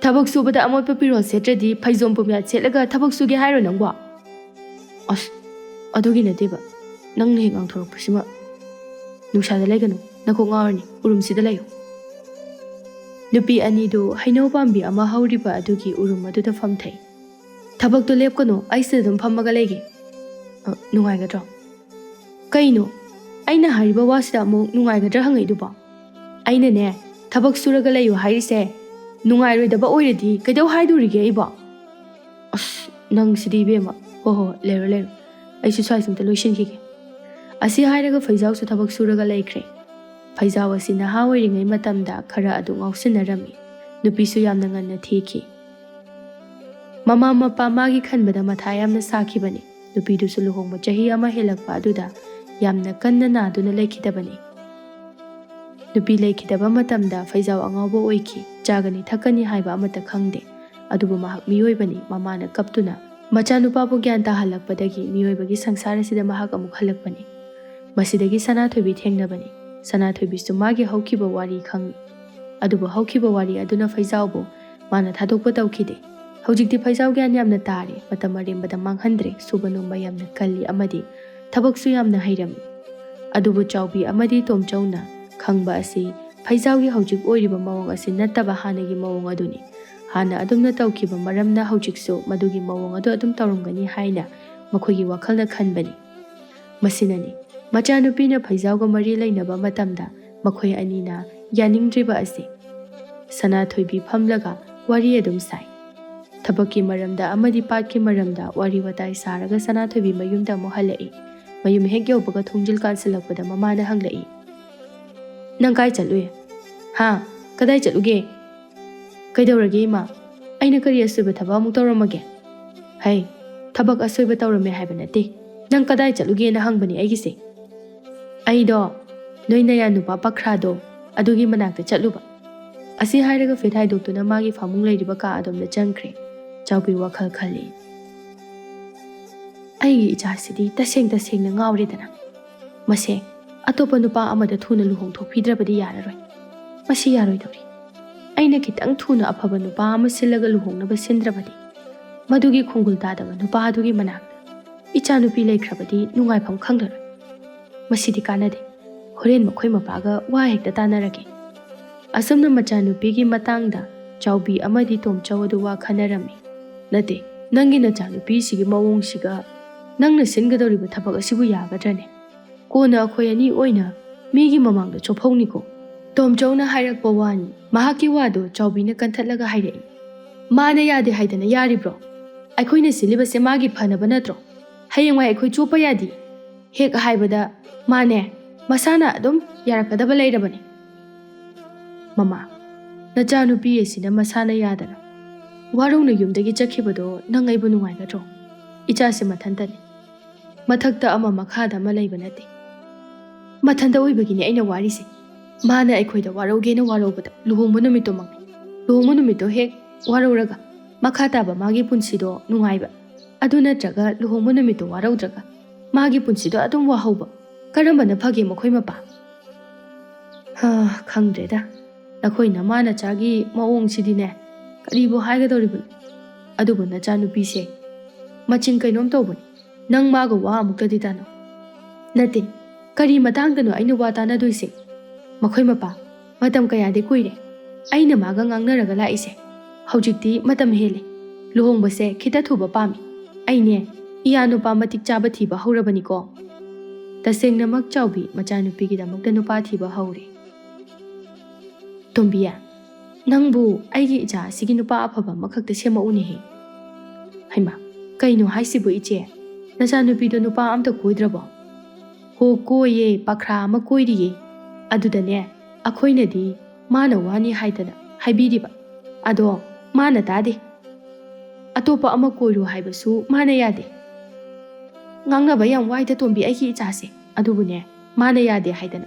ꯊꯕꯛ ꯁꯨꯕꯗ ꯑꯃꯣꯠꯄ ꯐꯤꯔꯣꯜ ꯁꯦꯠꯇ꯭ꯔꯗꯤ ꯐꯩꯖꯣꯝ ꯄꯨꯝꯌꯥꯠ ꯁꯦꯠꯂꯒ ꯊꯕꯛ ꯁꯨꯒꯦ ꯍꯥꯏꯔꯣ ꯅꯪꯕꯣ? ꯑꯁ, ꯑꯗꯨꯒꯤ ꯅꯠꯇꯦꯕ, ꯅꯪꯅ ꯍꯦꯛ ꯉꯥꯡꯊꯣꯔꯛꯄꯁꯤꯃ꯫ ꯅꯨꯡꯁꯥꯗ ꯂꯩꯒꯅꯨ, ꯅꯀꯣꯛ ꯉꯥꯎꯔꯅꯤ, ꯎꯔꯨꯝꯁꯤꯗ ꯂꯩꯌꯨ꯫ ꯅꯨꯄꯤ ꯑꯅꯤꯗꯨ ꯍꯩꯅꯧ ꯄꯥꯝꯕꯤ ꯑꯃ ꯍꯧꯔꯤꯕ ꯑꯗꯨꯒꯤ ꯎꯔꯨꯝ ꯑꯗꯨꯗ ꯐꯝꯊꯩ꯫ "ꯊꯕꯛꯇꯣ ꯂꯦꯞꯀꯅꯨ, ꯑꯩ ꯁꯤꯗ ꯑꯗꯨꯝ ꯐꯝꯃꯒ ꯂꯩꯒꯦ꯫ ꯑ, ꯅꯨꯡꯉꯥꯏꯒꯗ꯭ꯔꯣ?" "ꯀꯩꯅꯣ? ꯑꯩꯅ ꯍꯥꯏꯔꯤꯕ ꯋꯥꯁꯤꯗ ꯑꯃꯨꯛ ꯅꯨꯡꯉꯥꯏꯒꯗ꯭ꯔꯥ ꯍꯪꯉꯛꯏꯗꯨꯕꯣ? ꯑꯩꯅꯅꯦ, ꯊꯕꯛ ꯁꯨꯔꯒ ꯂꯩꯌꯨ ꯍꯥꯏꯔꯤꯁꯦ ꯅꯨꯡꯉꯥꯏꯔꯣꯏꯗꯕ ꯑꯣꯏꯔꯗꯤ ꯀꯩꯗꯧ ꯍꯥꯏꯗꯣꯔꯤꯒꯦ ꯑꯩꯕꯣ?" "ꯑꯁ, ꯅꯪ ꯁꯤꯗꯤ ꯏꯕꯦꯝꯃ꯫ ꯍꯣ ꯍꯣ, ꯂꯩꯔꯣ ꯂꯩꯔꯣ, ꯑꯩꯁꯨ ꯁ꯭ꯋꯥꯏꯁꯤꯝꯇ ꯂꯣꯏꯁꯤꯟꯈꯤꯒꯦ"꯫ ꯑꯁꯤ ꯍꯥꯏꯔꯒ ꯐꯩꯖꯥꯎꯁꯨ ꯊꯕꯛ ꯁꯨꯔꯒ ꯂꯩꯈ꯭ꯔꯦ꯫ ꯐꯩꯖꯥꯎ ꯑꯁꯤ ꯅꯍꯥ ꯑꯣꯏꯔꯤꯉꯩ ꯃꯇꯝꯗ ꯈꯔ ꯑꯗꯨ ꯉꯥꯎꯁꯤꯟꯅꯔꯝꯃꯤ꯫ ꯅꯨꯄꯤꯁꯨ ꯌꯥꯝꯅ ꯉꯟꯅ ꯊꯤꯈꯤ꯫ ꯃꯃꯥ ꯃꯄꯥ ꯃꯥꯒꯤ ꯈꯟꯕꯗ ꯃꯊꯥ ꯌꯥꯝꯅ ꯁꯥꯈꯤꯕꯅꯤ꯫ ꯅꯨꯄꯤꯗꯨꯁꯨ ꯂꯨꯍꯣꯡꯕ ꯆꯍꯤ ꯑꯃ ꯍꯦꯜꯂꯛꯄ ꯑꯗꯨꯗ ꯌꯥꯝꯅ ꯀꯟꯅ ꯅꯥꯗꯨꯅ ꯂꯩꯈꯤꯗꯕꯅꯤ꯫ ꯅꯨꯄꯤ ꯂꯩꯈꯤꯗꯕ ꯃꯇꯝꯗ ꯐꯩꯖꯥꯎ ꯑꯉꯥꯎꯕ ꯑꯣꯏꯈꯤ꯫ ꯆꯥꯒꯅꯤ ꯊꯛꯀꯅꯤ ꯍꯥꯏꯕ ꯑꯃꯠꯇ ꯈꯪꯗꯦ꯫ ꯑꯗꯨꯕꯨ ꯃꯍꯥꯛ ꯃꯤꯑꯣꯏꯕꯅꯤ꯫ ꯃꯃꯥꯅ ꯀꯞꯇꯨꯅ ꯃꯆꯥꯅꯨꯄꯥꯕꯨ ꯒ꯭ꯌꯥꯟ ꯇꯥꯍꯜꯂꯛꯄꯗꯒꯤ ꯃꯤꯑꯣꯏꯕꯒꯤ ꯁꯪꯁꯥꯔ ꯑꯁꯤꯗ ꯃꯍꯥꯛ ꯑꯃꯨꯛ ꯍꯜꯂꯛꯄꯅꯤ꯫ ꯃꯁꯤꯗꯒꯤ ꯁꯅꯥꯊꯣꯏꯕꯤ ꯊꯦꯡꯅꯕꯅꯤ꯫ ꯁꯅꯥꯊꯣꯏꯕꯤꯁꯨ ꯃꯥꯒꯤ ꯍꯧꯈꯤꯕ ꯋꯥꯔꯤ ꯈꯪꯏ꯫ ꯑꯗꯨꯕꯨ ꯍꯧꯈꯤꯕ ꯋꯥꯔꯤ ꯑꯗꯨꯅ ꯐꯩꯖꯥꯎꯕꯨ ꯃꯥꯅ ꯊꯥꯗꯣꯛꯄ ꯇꯧꯈꯤꯗꯦ꯫ ꯍꯧꯖꯤꯛꯇꯤ ꯐꯩꯖꯥꯎ ꯒ꯭ꯌꯥꯟ ꯌꯥꯝꯅ ꯇꯥꯔꯦ, ꯃꯇꯝ ꯑꯔꯦꯝꯕꯗ ꯃꯥꯡꯍꯟꯗ꯭ꯔꯦ, ꯁꯨꯕ ꯅꯣꯝꯕ ꯌꯥꯝꯅ ꯀꯜꯂꯤ ꯑꯃꯗꯤ ꯊꯕꯛꯁꯨ ꯌꯥꯝꯅ ꯍꯩꯔꯝꯃꯤ꯫ ꯑꯗꯨꯕꯨ ꯆꯥꯎꯕꯤ ꯑꯃꯗꯤ ꯇꯣꯝꯆꯧꯅ ꯈꯪꯕ ꯑꯁꯤ ꯐꯩꯖꯥꯎꯒꯤ ꯍꯧꯖꯤꯛ ꯑꯣꯏꯔꯤꯕ ꯃꯑꯣꯡ ꯑꯁꯤ ꯅꯠꯇꯕ ꯍꯥꯟꯅꯒꯤ ꯃꯑꯣꯡ ꯑꯗꯨꯅꯤ꯫ ꯍꯥꯟꯅ ꯑꯗꯨꯝꯅ ꯇꯧꯈꯤꯕ ꯃꯔꯝꯅ ꯍꯧꯖꯤꯛꯁꯨ ꯃꯗꯨꯒꯤ ꯃꯑꯣꯡ ꯑꯗꯨ ꯑꯗꯨꯝ ꯇꯧꯔꯝꯒꯅꯤ ꯍꯥꯏꯅ ꯃꯈꯣꯏꯒꯤ ꯋꯥꯈꯜꯅ ꯈꯟꯕꯅꯤ꯫ ꯃꯁꯤꯅꯅꯤ ꯃꯆꯥꯅꯨꯄꯤꯅ ꯐꯩꯖꯥꯎꯒ ꯃꯔꯤ ꯂꯩꯅꯕ ꯃꯇꯝꯗ ꯃꯈꯣꯏ ꯑꯅꯤꯅ ꯌꯥꯅꯤꯡꯗ꯭ꯔꯤꯕ ꯑꯁꯤ꯫ ꯁꯅꯥꯊꯣꯏꯕꯤ ꯐꯝꯂꯒ ꯋꯥꯔꯤ ꯑꯗꯨꯝ ꯁꯥꯏ꯫ ꯊꯕꯛꯀꯤ ꯃꯔꯝꯗ ꯑꯃꯗꯤ ꯄꯥꯠꯀꯤ ꯃꯔꯝꯗ ꯋꯥꯔꯤ ꯋꯥꯇꯥꯏ ꯁꯥꯔꯒ ꯁꯅꯥꯊꯣꯏꯕꯤ ꯃꯌꯨꯝꯗ ꯑꯃꯨꯛ ꯍꯜꯂꯛꯏ꯫ ꯃꯌꯨꯝ ꯍꯦꯛ ꯌꯧꯕꯒ ꯊꯣꯡꯖꯤꯜ ꯀꯥꯟꯁꯤꯜꯂꯛꯄꯗ ꯃꯃꯥꯅ ꯍꯪꯂꯛꯏ, "ꯅꯪ ꯀꯥꯏ ꯆꯠꯂꯨꯏ? ꯍꯥ? ꯀꯗꯥꯏ ꯆꯠꯂꯨꯒꯦ?" "ꯀꯩꯗꯧꯔꯒꯦ ꯏꯃꯥ? ꯑꯩꯅ ꯀꯔꯤ ꯑꯁꯣꯏꯕ ꯊꯕꯛ ꯑꯃꯨꯛ ꯇꯧꯔꯝꯃꯒꯦ?" "ꯍꯩ, ꯊꯕꯛ ꯑꯁꯣꯏꯕ ꯇꯧꯔꯝꯃꯦ ꯍꯥꯏꯕ ꯅꯠꯇꯦ꯫ ꯅꯪ ꯀꯗꯥꯏ ꯆꯠꯂꯨꯒꯦꯅ ꯍꯪꯕꯅꯦ ꯑꯩꯒꯤꯁꯦ꯫ ꯑꯩꯗꯣ ꯅꯣꯏ ꯅꯌꯥ ꯅꯨꯄꯥ ꯄꯈ꯭ꯔꯥꯗꯣ ꯑꯗꯨꯒꯤ ꯃꯅꯥꯛꯇ ꯆꯠꯂꯨꯕ"꯫ ꯑꯁꯤ ꯍꯥꯏꯔꯒ ꯐꯤꯠ ꯍꯥꯏꯗꯣꯛꯇꯨꯅ ꯃꯥꯒꯤ ꯐꯃꯨꯡ ꯂꯩꯔꯤꯕ ꯀꯥ ꯑꯗꯣꯝꯗ ꯆꯪꯈ꯭ꯔꯦ꯫ ꯆꯥꯎꯕꯤ ꯋꯥꯈꯜ ꯈꯜꯂꯤ, "ꯑꯩꯒꯤ ꯏꯆꯥꯁꯤꯗꯤ ꯇꯁꯦꯡ ꯇꯁꯦꯡꯅ ꯉꯥꯎꯔꯦꯗꯅ꯫ ꯃꯁꯦ ꯑꯇꯣꯞꯄ ꯅꯨꯄꯥ ꯑꯃꯗ ꯊꯨꯅ ꯂꯨꯍꯣꯡꯊꯣꯛꯄꯤꯗ꯭ꯔꯕꯗꯤ ꯌꯥꯔꯔꯣꯏ꯫ ꯃꯁꯤ ꯌꯥꯔꯣꯏꯗꯧꯔꯤ꯫ ꯑꯩꯅ ꯈꯤꯇꯪ ꯊꯨꯅ ꯑꯐꯕ ꯅꯨꯄꯥ ꯑꯃ ꯁꯤꯜꯂꯒ ꯂꯨꯍꯣꯡꯅꯕ ꯁꯤꯟꯗ꯭ꯔꯕꯗꯤ, ꯃꯗꯨꯒꯤ ꯈꯣꯡꯒꯨꯜ ꯇꯥꯗꯕ ꯅꯨꯄꯥ ꯑꯗꯨꯒꯤ ꯃꯅꯥꯛꯇ ꯏꯆꯥꯅꯨꯄꯤ ꯂꯩꯈ꯭ꯔꯕꯗꯤ ꯅꯨꯡꯉꯥꯏꯐꯝ ꯈꯪꯂꯔꯣꯏ꯫ ꯃꯁꯤꯗꯤ ꯀꯥꯟꯅꯗꯦ꯫ ꯍꯣꯔꯦꯟ ꯃꯈꯣꯏ ꯃꯄꯥꯒ ꯋꯥ ꯍꯦꯛꯇ ꯇꯥꯟꯅꯔꯒꯦ꯫ ꯑꯁꯨꯝꯅ ꯃꯆꯥꯅꯨꯄꯤꯒꯤ ꯃꯇꯥꯡꯗ ꯆꯥꯎꯕꯤ ꯑꯃꯗꯤ ꯇꯣꯝꯆꯧ ꯑꯗꯨ ꯋꯥ ꯈꯟꯅꯔꯝꯃꯤ꯫ "ꯅꯠꯇꯦ, ꯅꯪꯒꯤ ꯅꯆꯥꯅꯨꯄꯤꯁꯤꯒꯤ ꯃꯑꯣꯡꯁꯤꯒ ꯅꯪꯅ ꯁꯤꯟꯒꯗꯧꯔꯤꯕ ꯊꯕꯛ ꯑꯁꯤꯕꯨ ꯌꯥꯒꯗ꯭ꯔꯅꯦ? ꯀꯣꯟꯅ ꯑꯩꯈꯣꯏ ꯑꯅꯤ ꯑꯣꯏꯅ ꯃꯤꯒꯤ ꯃꯃꯥꯡꯗ ꯆꯣꯞꯍꯧꯅꯤꯀꯣ"꯫ ꯇꯣꯝꯆꯧꯅ ꯍꯥꯏꯔꯛꯄ ꯋꯥꯅꯤ꯫ ꯃꯍꯥꯛꯀꯤ ꯋꯥꯗꯨ ꯆꯥꯎꯕꯤꯅ ꯀꯟꯊꯠꯂꯒ ꯍꯥꯏꯔꯛꯏ꯫ "ꯃꯥꯅ ꯌꯥꯗꯦ ꯍꯥꯏꯗꯅ ꯌꯥꯔꯤꯕ꯭ꯔꯣ? ꯑꯩꯈꯣꯏꯅ ꯁꯤꯜꯂꯤꯕꯁꯦ ꯃꯥꯒꯤ ꯐꯅꯕ ꯅꯠꯇ꯭ꯔꯣ? ꯍꯌꯦꯡꯋꯥꯏ ꯑꯩꯈꯣꯏ ꯆꯣꯞꯄ ꯌꯥꯗꯦ꯫ ꯍꯦꯛ ꯍꯥꯏꯕꯗ ꯃꯥꯅꯦ, ꯃꯁꯥꯅ ꯑꯗꯨꯝ ꯌꯥꯔꯛꯀꯗꯕ ꯂꯩꯔꯕꯅꯤ"꯫ "ꯃꯃꯥ, ꯅꯆꯥꯅꯨꯄꯤ ꯑꯁꯤꯅ ꯃꯁꯥꯅ ꯌꯥꯗꯅ ꯋꯥꯔꯧꯅ ꯌꯨꯝꯗꯒꯤ ꯆꯠꯈꯤꯕꯗꯣ ꯅꯪ ꯑꯩꯕꯨ ꯅꯨꯡꯉꯥꯏꯒꯗ꯭ꯔꯣ? ꯏꯆꯥꯁꯦ ꯃꯊꯟꯇꯅꯤ꯫ ꯃꯊꯛꯇ ꯑꯃ, ꯃꯈꯥꯗ ꯑꯃ ꯂꯩꯕ ꯅꯠꯇꯦ"꯫ "ꯃꯊꯟꯇ ꯑꯣꯏꯕꯒꯤꯅꯦ ꯑꯩꯅ ꯋꯥꯔꯤꯁꯦ꯫ ꯃꯥꯅ ꯑꯩꯈꯣꯏꯗ ꯋꯥꯔꯧꯒꯦꯅ ꯋꯥꯔꯧꯕꯗ ꯂꯨꯍꯣꯡꯕ ꯅꯨꯃꯤꯠꯇꯣꯃꯛꯅꯤ꯫ ꯂꯨꯍꯣꯡꯕ ꯅꯨꯃꯤꯠꯇꯣ ꯍꯦꯛ ꯋꯥꯔꯧꯔꯒ ꯃꯈꯥ ꯇꯥꯕ ꯃꯥꯒꯤ ꯄꯨꯟꯁꯤꯗꯣ ꯅꯨꯡꯉꯥꯏꯕ, ꯑꯗꯨ ꯅꯠꯇ꯭ꯔꯒ ꯂꯨꯍꯣꯡꯕ ꯅꯨꯃꯤꯠꯇꯣ ꯋꯥꯔꯧꯗ꯭ꯔꯒ ꯃꯥꯒꯤ ꯄꯨꯟꯁꯤꯗꯣ ꯑꯗꯨꯝ ꯋꯥꯍꯧꯕ, ꯀꯔꯝꯕꯅ ꯐꯒꯦ ꯃꯈꯣꯏ ꯃꯄꯥ?" "ꯍꯥ, ꯈꯪꯗ꯭ꯔꯦꯗ꯫ ꯅꯈꯣꯏ ꯅꯃꯥ ꯅꯆꯥꯒꯤ ꯃꯑꯣꯡꯁꯤꯗꯤꯅꯦ, ꯀꯔꯤꯕꯨ ꯍꯥꯏꯒꯗꯧꯔꯤꯕꯅꯣ? ꯑꯗꯨꯕꯨ ꯅꯆꯥꯅꯨꯄꯤꯁꯦ ꯃꯆꯤꯟ ꯀꯩꯅꯣꯝ ꯇꯧꯕꯅꯤ꯫ ꯅꯪ ꯃꯥꯒ ꯋꯥ ꯑꯃꯨꯛꯇꯗꯤ ꯇꯥꯅꯧ"꯫ "ꯅꯠꯇꯦ, ꯀꯔꯤ ꯃꯇꯥꯡꯗꯅꯣ ꯑꯩꯅ ꯋꯥ ꯇꯥꯅꯗꯣꯏꯁꯦ? ꯃꯈꯣꯏ ꯃꯄꯥ, ꯃꯇꯝ ꯀꯌꯥꯗꯤ ꯀꯨꯏꯔꯦ ꯑꯩꯅ ꯃꯥꯒ ꯉꯥꯡꯅꯔꯒ ꯂꯥꯛꯏꯁꯦ꯫ ꯍꯧꯖꯤꯛꯇꯤ ꯃꯇꯝ ꯍꯦꯜꯂꯦ꯫ ꯂꯨꯍꯣꯡꯕꯁꯦ ꯈꯤꯇ ꯊꯨꯕ ꯄꯥꯝꯃꯤ꯫ ꯑꯩꯅꯦ, ꯏꯌꯥ ꯅꯨꯄꯥ ꯃꯇꯤꯛ ꯆꯥꯕ ꯊꯤꯕ ꯍꯧꯔꯕꯅꯤꯀꯣ"꯫ ꯇꯁꯦꯡꯅꯃꯛ ꯆꯥꯎꯕꯤ ꯃꯆꯥꯅꯨꯄꯤꯒꯤꯗꯃꯛꯇ ꯅꯨꯄꯥ ꯊꯤꯕ ꯍꯧꯔꯦ꯫ "ꯇꯣꯝꯕꯤ, ꯅꯪꯕꯨ ꯑꯩꯒꯤ ꯏꯆꯥ ꯑꯁꯤꯒꯤ ꯅꯨꯄꯥ ꯑꯐꯕ ꯑꯃꯈꯛꯇ ꯁꯦꯝꯃꯛꯎꯅꯦꯍꯦ"꯫ "ꯍꯩꯃꯥ, ꯀꯩꯅꯣ ꯍꯥꯏꯁꯤꯕꯨ ꯏꯆꯦ? ꯅꯆꯥꯅꯨꯄꯤꯗꯣ ꯅꯨꯄꯥ ꯑꯝꯇ ꯀꯣꯏꯗ꯭ꯔꯕꯣ?" "ꯍꯣ, ꯀꯣꯏꯌꯦ, ꯄꯥꯈ꯭ꯔꯥ ꯑꯃ ꯀꯣꯏꯔꯤꯌꯦ꯫ ꯑꯗꯨꯗꯅꯦ, ꯑꯩꯈꯣꯏꯅꯗꯤ ꯃꯥꯅ ꯋꯥꯅꯤ ꯍꯥꯏꯗꯅ ꯍꯥꯏꯕꯤꯔꯤꯕ꯫ ꯑꯗꯣ ꯃꯥꯅ ꯇꯥꯗꯦ꯫ ꯑꯇꯣꯞꯄ ꯑꯃ ꯀꯣꯏꯔꯨ ꯍꯥꯏꯕꯁꯨ ꯃꯥꯅ ꯌꯥꯗꯦ꯫ ꯉꯥꯡꯅꯕ ꯌꯥꯝ ꯋꯥꯏꯗ ꯇꯣꯝꯕꯤ ꯑꯩꯒꯤ ꯏꯆꯥꯁꯦ꯫ ꯑꯗꯨꯕꯨꯅꯦ, ꯃꯥꯅ ꯌꯥꯗꯦ ꯍꯥꯏꯗꯅ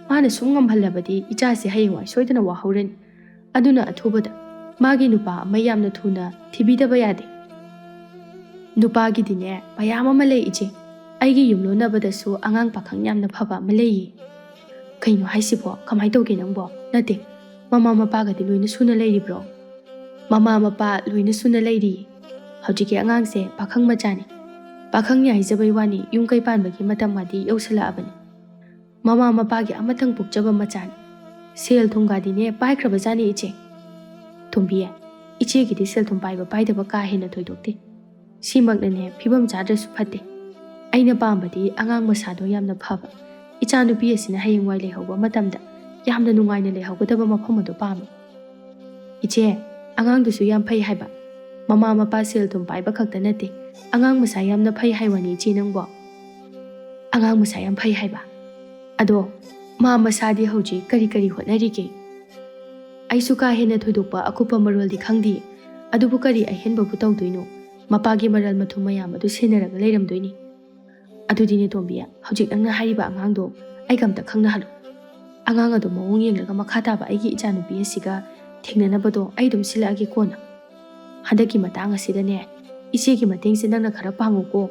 ꯃꯥꯅ ꯁꯨꯝ ꯉꯝꯍꯜꯂꯕꯗꯤ ꯏꯆꯥꯁꯦ ꯍꯌꯦꯡꯋꯥꯏ ꯁꯣꯏꯗꯅ ꯋꯥꯍꯧꯔꯅꯤ꯫ ꯑꯗꯨꯅ ꯑꯊꯨꯕꯗ ꯃꯥꯒꯤ ꯅꯨꯄꯥ ꯑꯃ ꯌꯥꯝꯅ ꯊꯨꯅ ꯊꯤꯕꯤꯗꯕ ꯌꯥꯗꯦ"꯫ "ꯅꯨꯄꯥꯒꯤꯗꯤꯅꯦ ꯃꯌꯥꯝ ꯑꯃ ꯂꯩ ꯏꯆꯦ꯫ ꯑꯩꯒꯤ ꯌꯨꯝꯂꯣꯟꯅꯕꯗꯁꯨ ꯑꯉꯥꯡ ꯄꯥꯈꯪ ꯌꯥꯝꯅ ꯐꯕ ꯑꯃ ꯂꯩꯌꯦ꯫ ꯀꯩꯅꯣ ꯍꯥꯏꯁꯤꯕꯣ? ꯀꯃꯥꯏꯅ ꯇꯧꯒꯦ ꯅꯪꯕꯣ? ꯅꯠꯇꯦ, ꯃꯃꯥ ꯃꯄꯥꯒꯗꯤ ꯂꯣꯏꯅ ꯁꯨꯅ ꯂꯩꯔꯤꯕ꯭ꯔꯣ? ꯃꯃꯥ ꯃꯄꯥ ꯂꯣꯏꯅ ꯁꯨꯅ ꯂꯩꯔꯤꯌꯦ꯫ ꯍꯧꯖꯤꯛꯀꯤ ꯑꯉꯥꯡꯁꯦ ꯄꯥꯈꯪ ꯃꯆꯥꯅꯤ꯫ ꯄꯥꯈꯪꯅꯤ ꯍꯥꯏꯖꯕꯩ ꯋꯥꯅꯤ, ꯌꯨꯝ ꯀꯩ ꯄꯥꯟꯕꯒꯤ ꯃꯇꯝ ꯃꯥꯗꯤ ꯌꯧꯁꯜꯂꯛꯑꯕꯅꯤ꯫ ꯃꯃꯥ ꯃꯄꯥꯒꯤ ꯑꯃꯇꯪ ꯄꯣꯛꯆꯕ ꯃꯆꯥꯅꯤ꯫ ꯁꯦꯜ ꯊꯨꯝꯒꯗꯤꯅꯦ ꯄꯥꯏꯈ꯭ꯔꯕꯖꯥꯠꯅꯤ ꯏꯆꯦ꯫ ꯇꯣꯝꯕꯤ, ꯏꯆꯦꯒꯤꯗꯤ ꯁꯦꯜ ꯊꯨꯝ ꯄꯥꯏꯕ ꯄꯥꯏꯗꯕ ꯀꯥ ꯍꯦꯟꯅ ꯊꯣꯏꯗꯣꯛꯇꯦ꯫ ꯁꯤꯃꯛꯅꯅꯦ ꯐꯤꯕꯝ ꯆꯥꯗ꯭ꯔꯁꯨ ꯐꯠꯇꯦ꯫ ꯑꯩꯅ ꯄꯥꯝꯕꯗꯤ ꯑꯉꯥꯡ ꯃꯁꯥꯗꯣ ꯌꯥꯝꯅ ꯐꯕ, ꯏꯆꯥꯅꯨꯄꯤ ꯑꯁꯤꯅ ꯍꯌꯦꯡꯋꯥꯏ ꯂꯩꯍꯧꯕ ꯃꯇꯝꯗ ꯌꯥꯝꯅ ꯅꯨꯡꯉꯥꯏꯅ ꯂꯩꯍꯧꯒꯗꯕ ꯃꯐꯝ ꯑꯗꯨ ꯄꯥꯝꯃꯤ꯫ ꯏꯆꯦ, ꯑꯉꯥꯡꯗꯨꯁꯨ ꯌꯥꯝ ꯐꯩ ꯍꯥꯏꯕ꯫ ꯃꯃꯥ ꯃꯄꯥ ꯁꯦꯜ ꯊꯨꯝ ꯄꯥꯏꯕ ꯈꯛꯇ ꯅꯠꯇꯦ, ꯑꯉꯥꯡ ꯃꯁꯥ ꯌꯥꯝꯅ ꯐꯩ ꯍꯥꯏ ꯋꯥꯅꯤ ꯏꯆꯦ ꯅꯪꯕꯣ꯫ ꯑꯉꯥꯡ ꯃꯁꯥ ꯌꯥꯝ ꯐꯩ ꯍꯥꯏꯕ? ꯑꯗꯣ ꯃꯥ ꯃꯁꯥꯗꯤ ꯍꯧꯖꯤꯛ ꯀꯔꯤ ꯀꯔꯤ ꯍꯣꯠꯅꯔꯤꯒꯦ? ꯑꯩꯁꯨ ꯀꯥ ꯍꯦꯟꯅ ꯊꯣꯏꯗꯣꯛꯄ ꯑꯀꯨꯞꯄ ꯃꯔꯣꯜꯗꯤ ꯈꯪꯗꯦ꯫ ꯑꯗꯨꯕꯨ ꯀꯔꯤ ꯑꯍꯦꯟꯕꯕꯨ ꯇꯧꯗꯣꯏꯅꯣ? ꯃꯄꯥꯒꯤ ꯃꯔꯜ ꯃꯊꯨꯝ ꯃꯌꯥꯝ ꯑꯗꯨ ꯁꯦꯟꯅꯔꯒ ꯂꯩꯔꯝꯗꯣꯏꯅꯤ꯫ ꯑꯗꯨꯗꯤꯅꯦ ꯇꯣꯝꯕꯤ, ꯍꯧꯖꯤꯛ ꯅꯪꯅ ꯍꯥꯏꯔꯤꯕ ꯑꯉꯥꯡꯗꯣ ꯑꯩꯒ ꯑꯝꯇ ꯈꯪꯅꯍꯜꯂꯨ꯫ ꯑꯉꯥꯡ ꯑꯗꯣ ꯃꯑꯣꯡ ꯌꯦꯡꯂꯒ ꯃꯈꯥ ꯇꯥꯕ ꯑꯩꯒꯤ ꯏꯆꯥꯅꯨꯄꯤ ꯑꯁꯤꯒ ꯊꯦꯡꯅꯅꯕꯗꯣ ꯑꯩ ꯑꯗꯨꯝ ꯁꯤꯜꯂꯛꯑꯒꯦ ꯀꯣꯟꯅ꯫ ꯍꯟꯗꯛꯀꯤ ꯃꯇꯥꯡ ꯑꯁꯤꯗꯅꯦ ꯏꯆꯦꯒꯤ ꯃꯇꯦꯡꯁꯦ ꯅꯪꯅ ꯈꯔ ꯄꯥꯡꯉꯨꯀꯣ꯫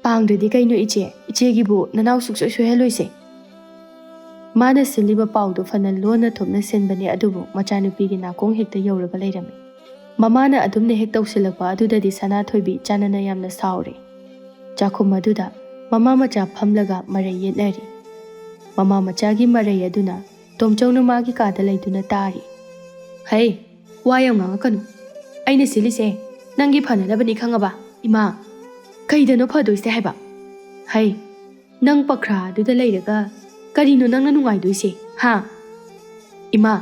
ꯄꯥꯡꯗ꯭ꯔꯗꯤ ꯀꯩꯅꯣ ꯏꯆꯦ? ꯏꯆꯦꯒꯤꯕꯨ ꯅꯅꯥꯎ ꯁꯨꯡꯁꯣꯏ ꯁꯣꯏꯍꯜꯂꯣꯏꯁꯦ꯫ ꯃꯥꯅ ꯁꯤꯜꯂꯤꯕ ꯄꯥꯎꯗꯨ ꯐꯅ ꯂꯣꯟꯅ ꯊꯨꯞꯅ ꯁꯤꯟꯕꯅꯦ, ꯑꯗꯨꯕꯨ ꯃꯆꯥꯅꯨꯄꯤꯒꯤ ꯅꯥꯀꯣꯡ ꯍꯦꯛꯇ ꯌꯧꯔꯒ ꯂꯩꯔꯝꯃꯤ꯫ ꯃꯃꯥꯅ ꯑꯗꯨꯝꯅ ꯍꯦꯛ ꯇꯧꯁꯤꯜꯂꯛꯄ ꯑꯗꯨꯗꯗꯤ ꯁꯅꯥꯊꯣꯏꯕꯤ ꯆꯥꯟꯅꯅ ꯌꯥꯝꯅ ꯁꯥꯎꯔꯦ꯫ ꯆꯥꯛꯈꯨꯝ ꯑꯗꯨꯗ ꯃꯃꯥ ꯃꯆꯥ ꯐꯝꯂꯒ ꯃꯔꯩ ꯌꯦꯠꯅꯔꯤ꯫ ꯃꯃꯥ ꯃꯆꯥꯒꯤ ꯃꯔꯩ ꯑꯗꯨꯅ ꯇꯣꯝꯆꯧꯅ ꯃꯥꯒꯤ ꯀꯥꯗ ꯂꯩꯗꯨꯅ ꯇꯥꯔꯤ꯫ "ꯍꯩ, ꯋꯥ ꯌꯥꯝ ꯉꯥꯡꯉꯛꯀꯅꯨ꯫ ꯑꯩꯅ ꯁꯤꯜꯂꯤꯁꯦ ꯅꯪꯒꯤ ꯐꯅꯅꯕꯅꯤ, ꯈꯪꯉꯕ? ꯏꯃꯥ, ꯀꯩꯗꯅꯣ ꯐꯗꯣꯏꯁꯦ ꯍꯥꯏꯕ? ꯍꯩ, ꯅꯪ ꯄꯈ꯭ꯔꯥ ꯑꯗꯨꯗ ꯂꯩꯔꯒ ꯀꯔꯤꯅꯣ ꯅꯪꯅ ꯅꯨꯡꯉꯥꯏꯗꯣꯏꯁꯦ, ꯍꯥ?" "ꯏꯃꯥ,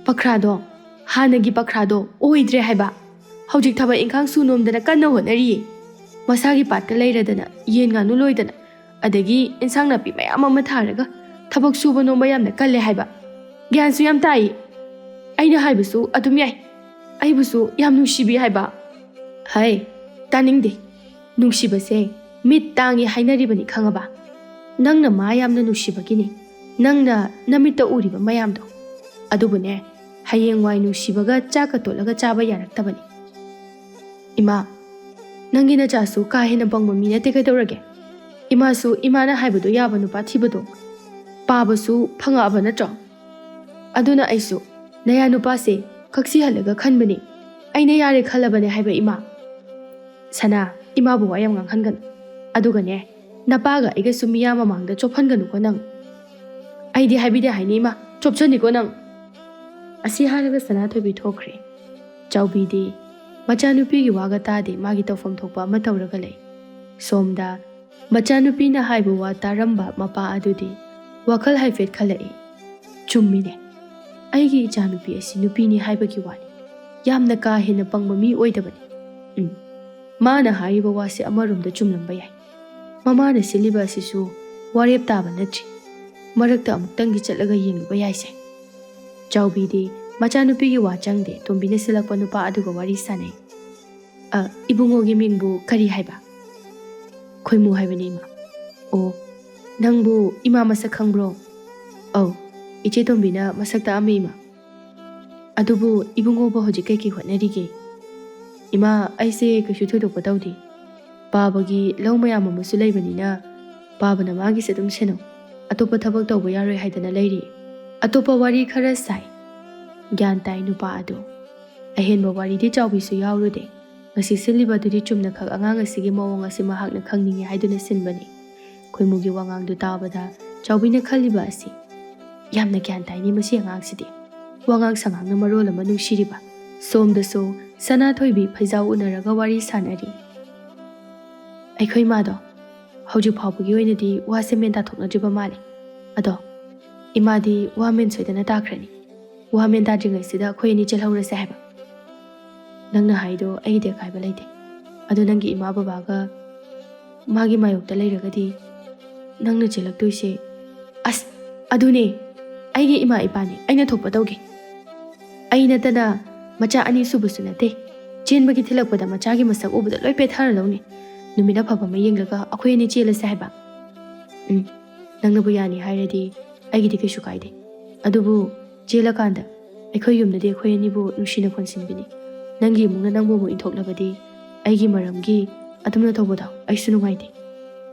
ꯄꯈ꯭ꯔꯥꯗꯣ, ꯍꯥꯟꯅꯒꯤ ꯄꯈ꯭ꯔꯥꯗꯣ ꯑꯣꯏꯗ꯭ꯔꯦ ꯍꯥꯏꯕ꯫ ꯍꯧꯖꯤꯛ ꯊꯕꯛ ꯏꯪꯈꯥꯡ ꯁꯨ ꯅꯣꯝꯗꯅ ꯀꯟꯅ ꯍꯣꯠꯅꯔꯤꯌꯦ꯫ ꯃꯁꯥꯒꯤ ꯄꯥꯠꯀ ꯂꯩꯔꯗꯅ ꯌꯦꯟ ꯉꯥꯅꯨ ꯂꯣꯏꯗꯅ, ꯑꯗꯒꯤ ꯏꯟꯁꯥꯡ ꯅꯥꯄꯤ ꯃꯌꯥꯝ ꯑꯃ ꯊꯥꯔꯒ ꯊꯕꯛ ꯁꯨꯕ ꯅꯣꯝꯕ ꯌꯥꯝꯅ ꯀꯜꯂꯦ ꯍꯥꯏꯕ꯫ ꯒ꯭ꯌꯥꯟꯁꯨ ꯌꯥꯝ ꯇꯥꯏꯌꯦ꯫ ꯑꯩꯅ ꯍꯥꯏꯕꯁꯨ ꯑꯗꯨꯝ ꯌꯥꯏ꯫ ꯑꯩꯕꯨꯁꯨ ꯌꯥꯝ ꯅꯨꯡꯁꯤꯕꯤ ꯍꯥꯏꯕ꯫" "ꯍꯩ, ꯇꯥꯅꯤꯡꯗꯦ꯫ ꯅꯨꯡꯁꯤꯕꯁꯦ ꯃꯤꯠ ꯇꯥꯡꯉꯤ ꯍꯥꯏꯅꯔꯤꯕꯅꯤ, ꯈꯪꯉꯕ? ꯅꯪꯅ ꯃꯥ ꯌꯥꯝꯅ ꯅꯨꯡꯁꯤꯕꯒꯤꯅꯤ꯫ ꯅꯪꯅ ꯅꯃꯤꯠꯇ ꯎꯔꯤꯕ ꯃꯌꯥꯝꯗꯣ꯫ ꯑꯗꯨꯕꯨꯅꯦ, ꯍꯌꯦꯡꯋꯥꯏ ꯅꯨꯡꯁꯤꯕꯒ ꯆꯥꯛꯀ ꯇꯣꯠꯂꯒ ꯆꯥꯕ ꯌꯥꯔꯛꯇꯕꯅꯤ꯫ ꯏꯃꯥ, ꯅꯪꯒꯤ ꯅꯆꯥꯁꯨ ꯀꯥ ꯍꯦꯟꯅ ꯄꯪꯕ ꯃꯤ ꯅꯠꯇꯦ, ꯀꯩꯗꯧꯔꯒꯦ? ꯏꯃꯥꯁꯨ ꯏꯃꯥꯅ ꯍꯥꯏꯕꯗꯣ ꯌꯥꯕ ꯅꯨꯄꯥ ꯊꯤꯕꯗꯣ ꯄꯥꯕꯁꯨ ꯐꯪꯉꯛꯑꯕ ꯅꯠꯇ꯭ꯔꯣ? ꯑꯗꯨꯅ ꯑꯩꯁꯨ ꯅꯌꯥ ꯅꯨꯄꯥꯁꯦ ꯀꯛꯁꯤꯍꯜꯂꯒ ꯈꯟꯕꯅꯤ꯫ ꯑꯩꯅ ꯌꯥꯔꯦ ꯈꯜꯂꯕꯅꯦ ꯍꯥꯏꯕ ꯏꯃꯥ꯫ ꯁꯅꯥ, ꯏꯃꯥꯕꯨ ꯋꯥ ꯌꯥꯝ ꯉꯥꯡꯍꯟꯒꯅꯨ꯫ ꯑꯗꯨꯒꯅꯦ, ꯅꯄꯥꯒ ꯑꯩꯒꯁꯨ ꯃꯤꯌꯥꯝ ꯃꯃꯥꯡꯗ ꯆꯣꯞꯍꯟꯒꯅꯨꯀꯣ ꯅꯪ꯫ ꯑꯩꯗꯤ ꯍꯥꯏꯕꯤꯗꯦ ꯍꯥꯏꯅꯤ ꯏꯃꯥ, ꯆꯣꯞꯁꯅꯤꯀꯣ ꯅꯪ꯫ ꯑꯁꯤ ꯍꯥꯏꯔꯒ ꯁꯅꯥꯊꯣꯏꯕꯤ ꯊꯣꯛꯈ꯭ꯔꯦ꯫ ꯆꯥꯎꯕꯤꯗꯤ ꯃꯆꯥꯅꯨꯄꯤꯒꯤ ꯋꯥꯒ ꯇꯥꯗꯦ, ꯃꯥꯒꯤ ꯇꯧꯐꯝ ꯊꯣꯛꯄ ꯑꯃ ꯇꯧꯔꯒ ꯂꯩ꯫ ꯁꯣꯝꯗ ꯃꯆꯥꯅꯨꯄꯤꯅ ꯍꯥꯏꯕ ꯋꯥ ꯇꯥꯔꯝꯕ ꯃꯄꯥ ꯑꯗꯨꯗꯤ ꯋꯥꯈꯜ ꯍꯥꯏꯐꯦꯠ ꯈꯜꯂꯛꯏ꯫ ꯆꯨꯝꯃꯤꯅꯦ, ꯑꯩꯒꯤ ꯏꯆꯥꯅꯨꯄꯤ ꯑꯁꯤ ꯅꯨꯄꯤꯅꯤ ꯍꯥꯏꯕꯒꯤ ꯋꯥꯅꯤ, ꯌꯥꯝꯅ ꯀꯥ ꯍꯦꯟꯅ ꯄꯪꯕ ꯃꯤ ꯑꯣꯏꯗꯕꯅꯤ꯫ ꯎꯝ, ꯃꯥꯅ ꯍꯥꯏꯔꯤꯕ ꯋꯥꯁꯦ ꯑꯃꯔꯣꯝꯗ ꯆꯨꯝꯂꯝꯕ ꯌꯥꯏ꯫ ꯃꯃꯥꯅ ꯁꯤꯜꯂꯤꯕ ꯑꯁꯤꯁꯨ ꯋꯥꯔꯦꯞ ꯇꯥꯕ ꯅꯠꯇ꯭ꯔꯤ꯫ ꯃꯔꯛꯇ ꯑꯃꯨꯛꯇꯪꯗꯤ ꯆꯠꯂꯒ ꯌꯦꯡꯂꯨꯕ ꯌꯥꯏꯁꯦ꯫ ꯆꯥꯎꯕꯤꯗꯤ ꯃꯆꯥꯅꯨꯄꯤꯒꯤ ꯋꯥ ꯆꯪꯗꯦ, ꯇꯣꯝꯕꯤꯅ ꯁꯤꯜꯂꯛꯄ ꯅꯨꯄꯥ ꯑꯗꯨꯒ ꯋꯥꯔꯤ ꯁꯥꯟꯅꯩ꯫ "ꯑ, ꯏꯕꯨꯡꯉꯣꯒꯤ ꯃꯤꯡꯕꯨ ꯀꯔꯤ ꯍꯥꯏꯕ?" "ꯈꯣꯏꯃꯨ ꯍꯥꯏꯕꯅꯤ, ꯏꯃꯥ꯫" "ꯑꯣ, ꯅꯪꯕꯨ ꯏꯃꯥ ꯃꯁꯛ ꯈꯪꯕ꯭ꯔꯣ?" "ꯑꯧ, ꯏꯆꯦ ꯇꯣꯝꯕꯤꯅ ꯃꯁꯛ ꯇꯥꯛꯑꯝꯃꯤ, ꯏꯃꯥ꯫" "ꯑꯗꯨꯕꯨ ꯏꯕꯨꯡꯉꯣꯕꯨ ꯍꯧꯖꯤꯛ ꯀꯩꯀꯩ ꯍꯣꯠꯅꯔꯤꯒꯦ?" "ꯏꯃꯥ, ꯑꯩꯁꯦ ꯀꯩꯁꯨ ꯊꯣꯏꯗꯣꯛꯄ ꯇꯧꯗꯦ꯫ ꯄꯥꯕꯒꯤ ꯂꯧ ꯃꯌꯥꯝ ꯑꯃꯁꯨ ꯂꯩꯕꯅꯤꯅ ꯄꯥꯕꯅ ꯃꯥꯒꯤꯁꯦ ꯑꯗꯨꯝ ꯁꯦꯟꯅꯧ꯫ ꯑꯇꯣꯞꯄ ꯊꯕꯛ ꯇꯧꯕ ꯌꯥꯔꯣꯏ ꯍꯥꯏꯗꯅ ꯂꯩꯔꯤ꯫ ꯑꯇꯣꯞꯄ ꯋꯥꯔꯤ ꯈꯔ ꯁꯥꯏ꯫" ꯒ꯭ꯌꯥꯟ ꯇꯥꯏ ꯅꯨꯄꯥ ꯑꯗꯨ꯫ ꯑꯍꯦꯟꯕ ꯋꯥꯔꯤꯗꯤ ꯆꯥꯎꯕꯤꯁꯨ ꯌꯥꯎꯔꯨꯗꯦ꯫ ꯉꯁꯤ ꯁꯤꯜꯂꯤꯕꯗꯨꯗꯤ ꯆꯨꯝꯅꯈꯛ ꯑꯉꯥꯡ ꯑꯁꯤꯒꯤ ꯃꯑꯣꯡ ꯑꯁꯤ ꯃꯍꯥꯛꯅ ꯈꯪꯅꯤꯡꯏ ꯍꯥꯏꯗꯨꯅ ꯁꯤꯟꯕꯅꯤ꯫ ꯈꯣꯏꯃꯨꯒꯤ ꯋꯥꯉꯥꯡꯗꯨ ꯇꯥꯕꯗ ꯆꯥꯎꯕꯤꯅ ꯈꯜꯂꯤꯕ ꯑꯁꯤ, "ꯌꯥꯝꯅ ꯒ꯭ꯌꯥꯟ ꯇꯥꯏꯅꯦ ꯃꯁꯤ ꯑꯉꯥꯡꯁꯤꯗꯤ꯫ ꯋꯥꯉꯥꯡ ꯁꯉꯥꯡꯅ ꯃꯔꯣꯜ ꯑꯃ ꯅꯨꯡꯁꯤꯔꯤꯕ꯫" ꯁꯣꯝꯗꯁꯨ ꯁꯅꯥꯊꯣꯏꯕꯤ ꯐꯩꯖꯥꯎ ꯎꯅꯔꯒ ꯋꯥꯔꯤ ꯁꯥꯟꯅꯔꯤ꯫ "ꯑꯩꯈꯣꯏ ꯏꯃꯥꯗꯣ ꯍꯧꯖꯤꯛ ꯐꯥꯎꯕꯒꯤ ꯑꯣꯏꯅꯗꯤ ꯋꯥꯁꯦ ꯃꯦꯟ ꯇꯥꯊꯣꯛꯅꯗ꯭ꯔꯤꯕ ꯃꯥꯜꯂꯦ꯫ ꯑꯗꯣ ꯏꯃꯥꯗꯤ ꯋꯥ ꯃꯦꯟ ꯁꯣꯏꯗꯅ ꯇꯥꯈ꯭ꯔꯅꯤ꯫ ꯋꯥ ꯃꯦꯟ ꯇꯥꯗ꯭ꯔꯤꯉꯩꯁꯤꯗ ꯑꯩꯈꯣꯏ ꯑꯅꯤ ꯆꯦꯜꯍꯧꯔꯁꯦ ꯍꯥꯏꯕ?" "ꯅꯪꯅ ꯍꯥꯏꯗꯣ ꯑꯩꯒꯤꯗꯤ ꯑꯀꯥꯏꯕ ꯂꯩꯇꯦ꯫ ꯑꯗꯣ ꯅꯪꯒꯤ ꯏꯃꯥ ꯕꯕꯥꯒ ꯃꯥꯒꯤ ꯃꯥꯌꯣꯛꯇ ꯂꯩꯔꯒꯗꯤ ꯅꯪꯅ ꯆꯦꯜꯂꯛꯇꯣꯏꯁꯦ?" "ꯑꯁ, ꯑꯗꯨꯅꯦ, ꯑꯩꯒꯤ ꯏꯃꯥ ꯏꯄꯥꯅꯦ, ꯑꯩꯅ ꯊꯣꯛꯄ ꯇꯧꯒꯦ꯫ ꯑꯩ ꯅꯠꯇꯅ ꯃꯆꯥ ꯑꯅꯤ ꯁꯨꯕꯁꯨ ꯅꯠꯇꯦ꯫ ꯆꯦꯟꯕꯒꯤ ꯊꯤꯜꯂꯛꯄꯗ ꯃꯆꯥꯒꯤ ꯃꯁꯛ ꯎꯕꯗ ꯂꯣꯏ ꯄꯦꯊꯔꯗꯧꯅꯤ꯫ ꯅꯨꯃꯤꯠ ꯑꯐꯕ ꯑꯃ ꯌꯦꯡꯂꯒ ꯑꯩꯈꯣꯏ ꯑꯅꯤ ꯆꯦꯜꯂꯁꯦ ꯍꯥꯏꯕ?" "ꯎꯝ, ꯅꯪꯅꯕꯨ ꯌꯥꯅꯤ ꯍꯥꯏꯔꯗꯤ ꯑꯩꯒꯤꯗꯤ ꯀꯩꯁꯨ ꯀꯥꯏꯗꯦ꯫ ꯑꯗꯨꯕꯨ ꯆꯦꯜꯂꯀꯥꯟꯗ ꯑꯩꯈꯣꯏ ꯌꯨꯝꯗꯗꯤ ꯑꯩꯈꯣꯏ ꯑꯅꯤꯕꯨ ꯅꯨꯡꯁꯤꯅ ꯀꯣꯟꯁꯤꯟꯕꯤꯅꯤ꯫ ꯅꯪꯒꯤ ꯏꯃꯨꯡꯅ ꯅꯪꯕꯨ ꯑꯃꯨꯛ ꯏꯟꯊꯣꯛꯂꯕꯗꯤ ꯑꯩꯒꯤ ꯃꯔꯝꯒꯤ ꯑꯗꯨꯝꯅ ꯇꯧꯕꯗꯣ ꯑꯩꯁꯨ ꯅꯨꯡꯉꯥꯏꯇꯦ꯫"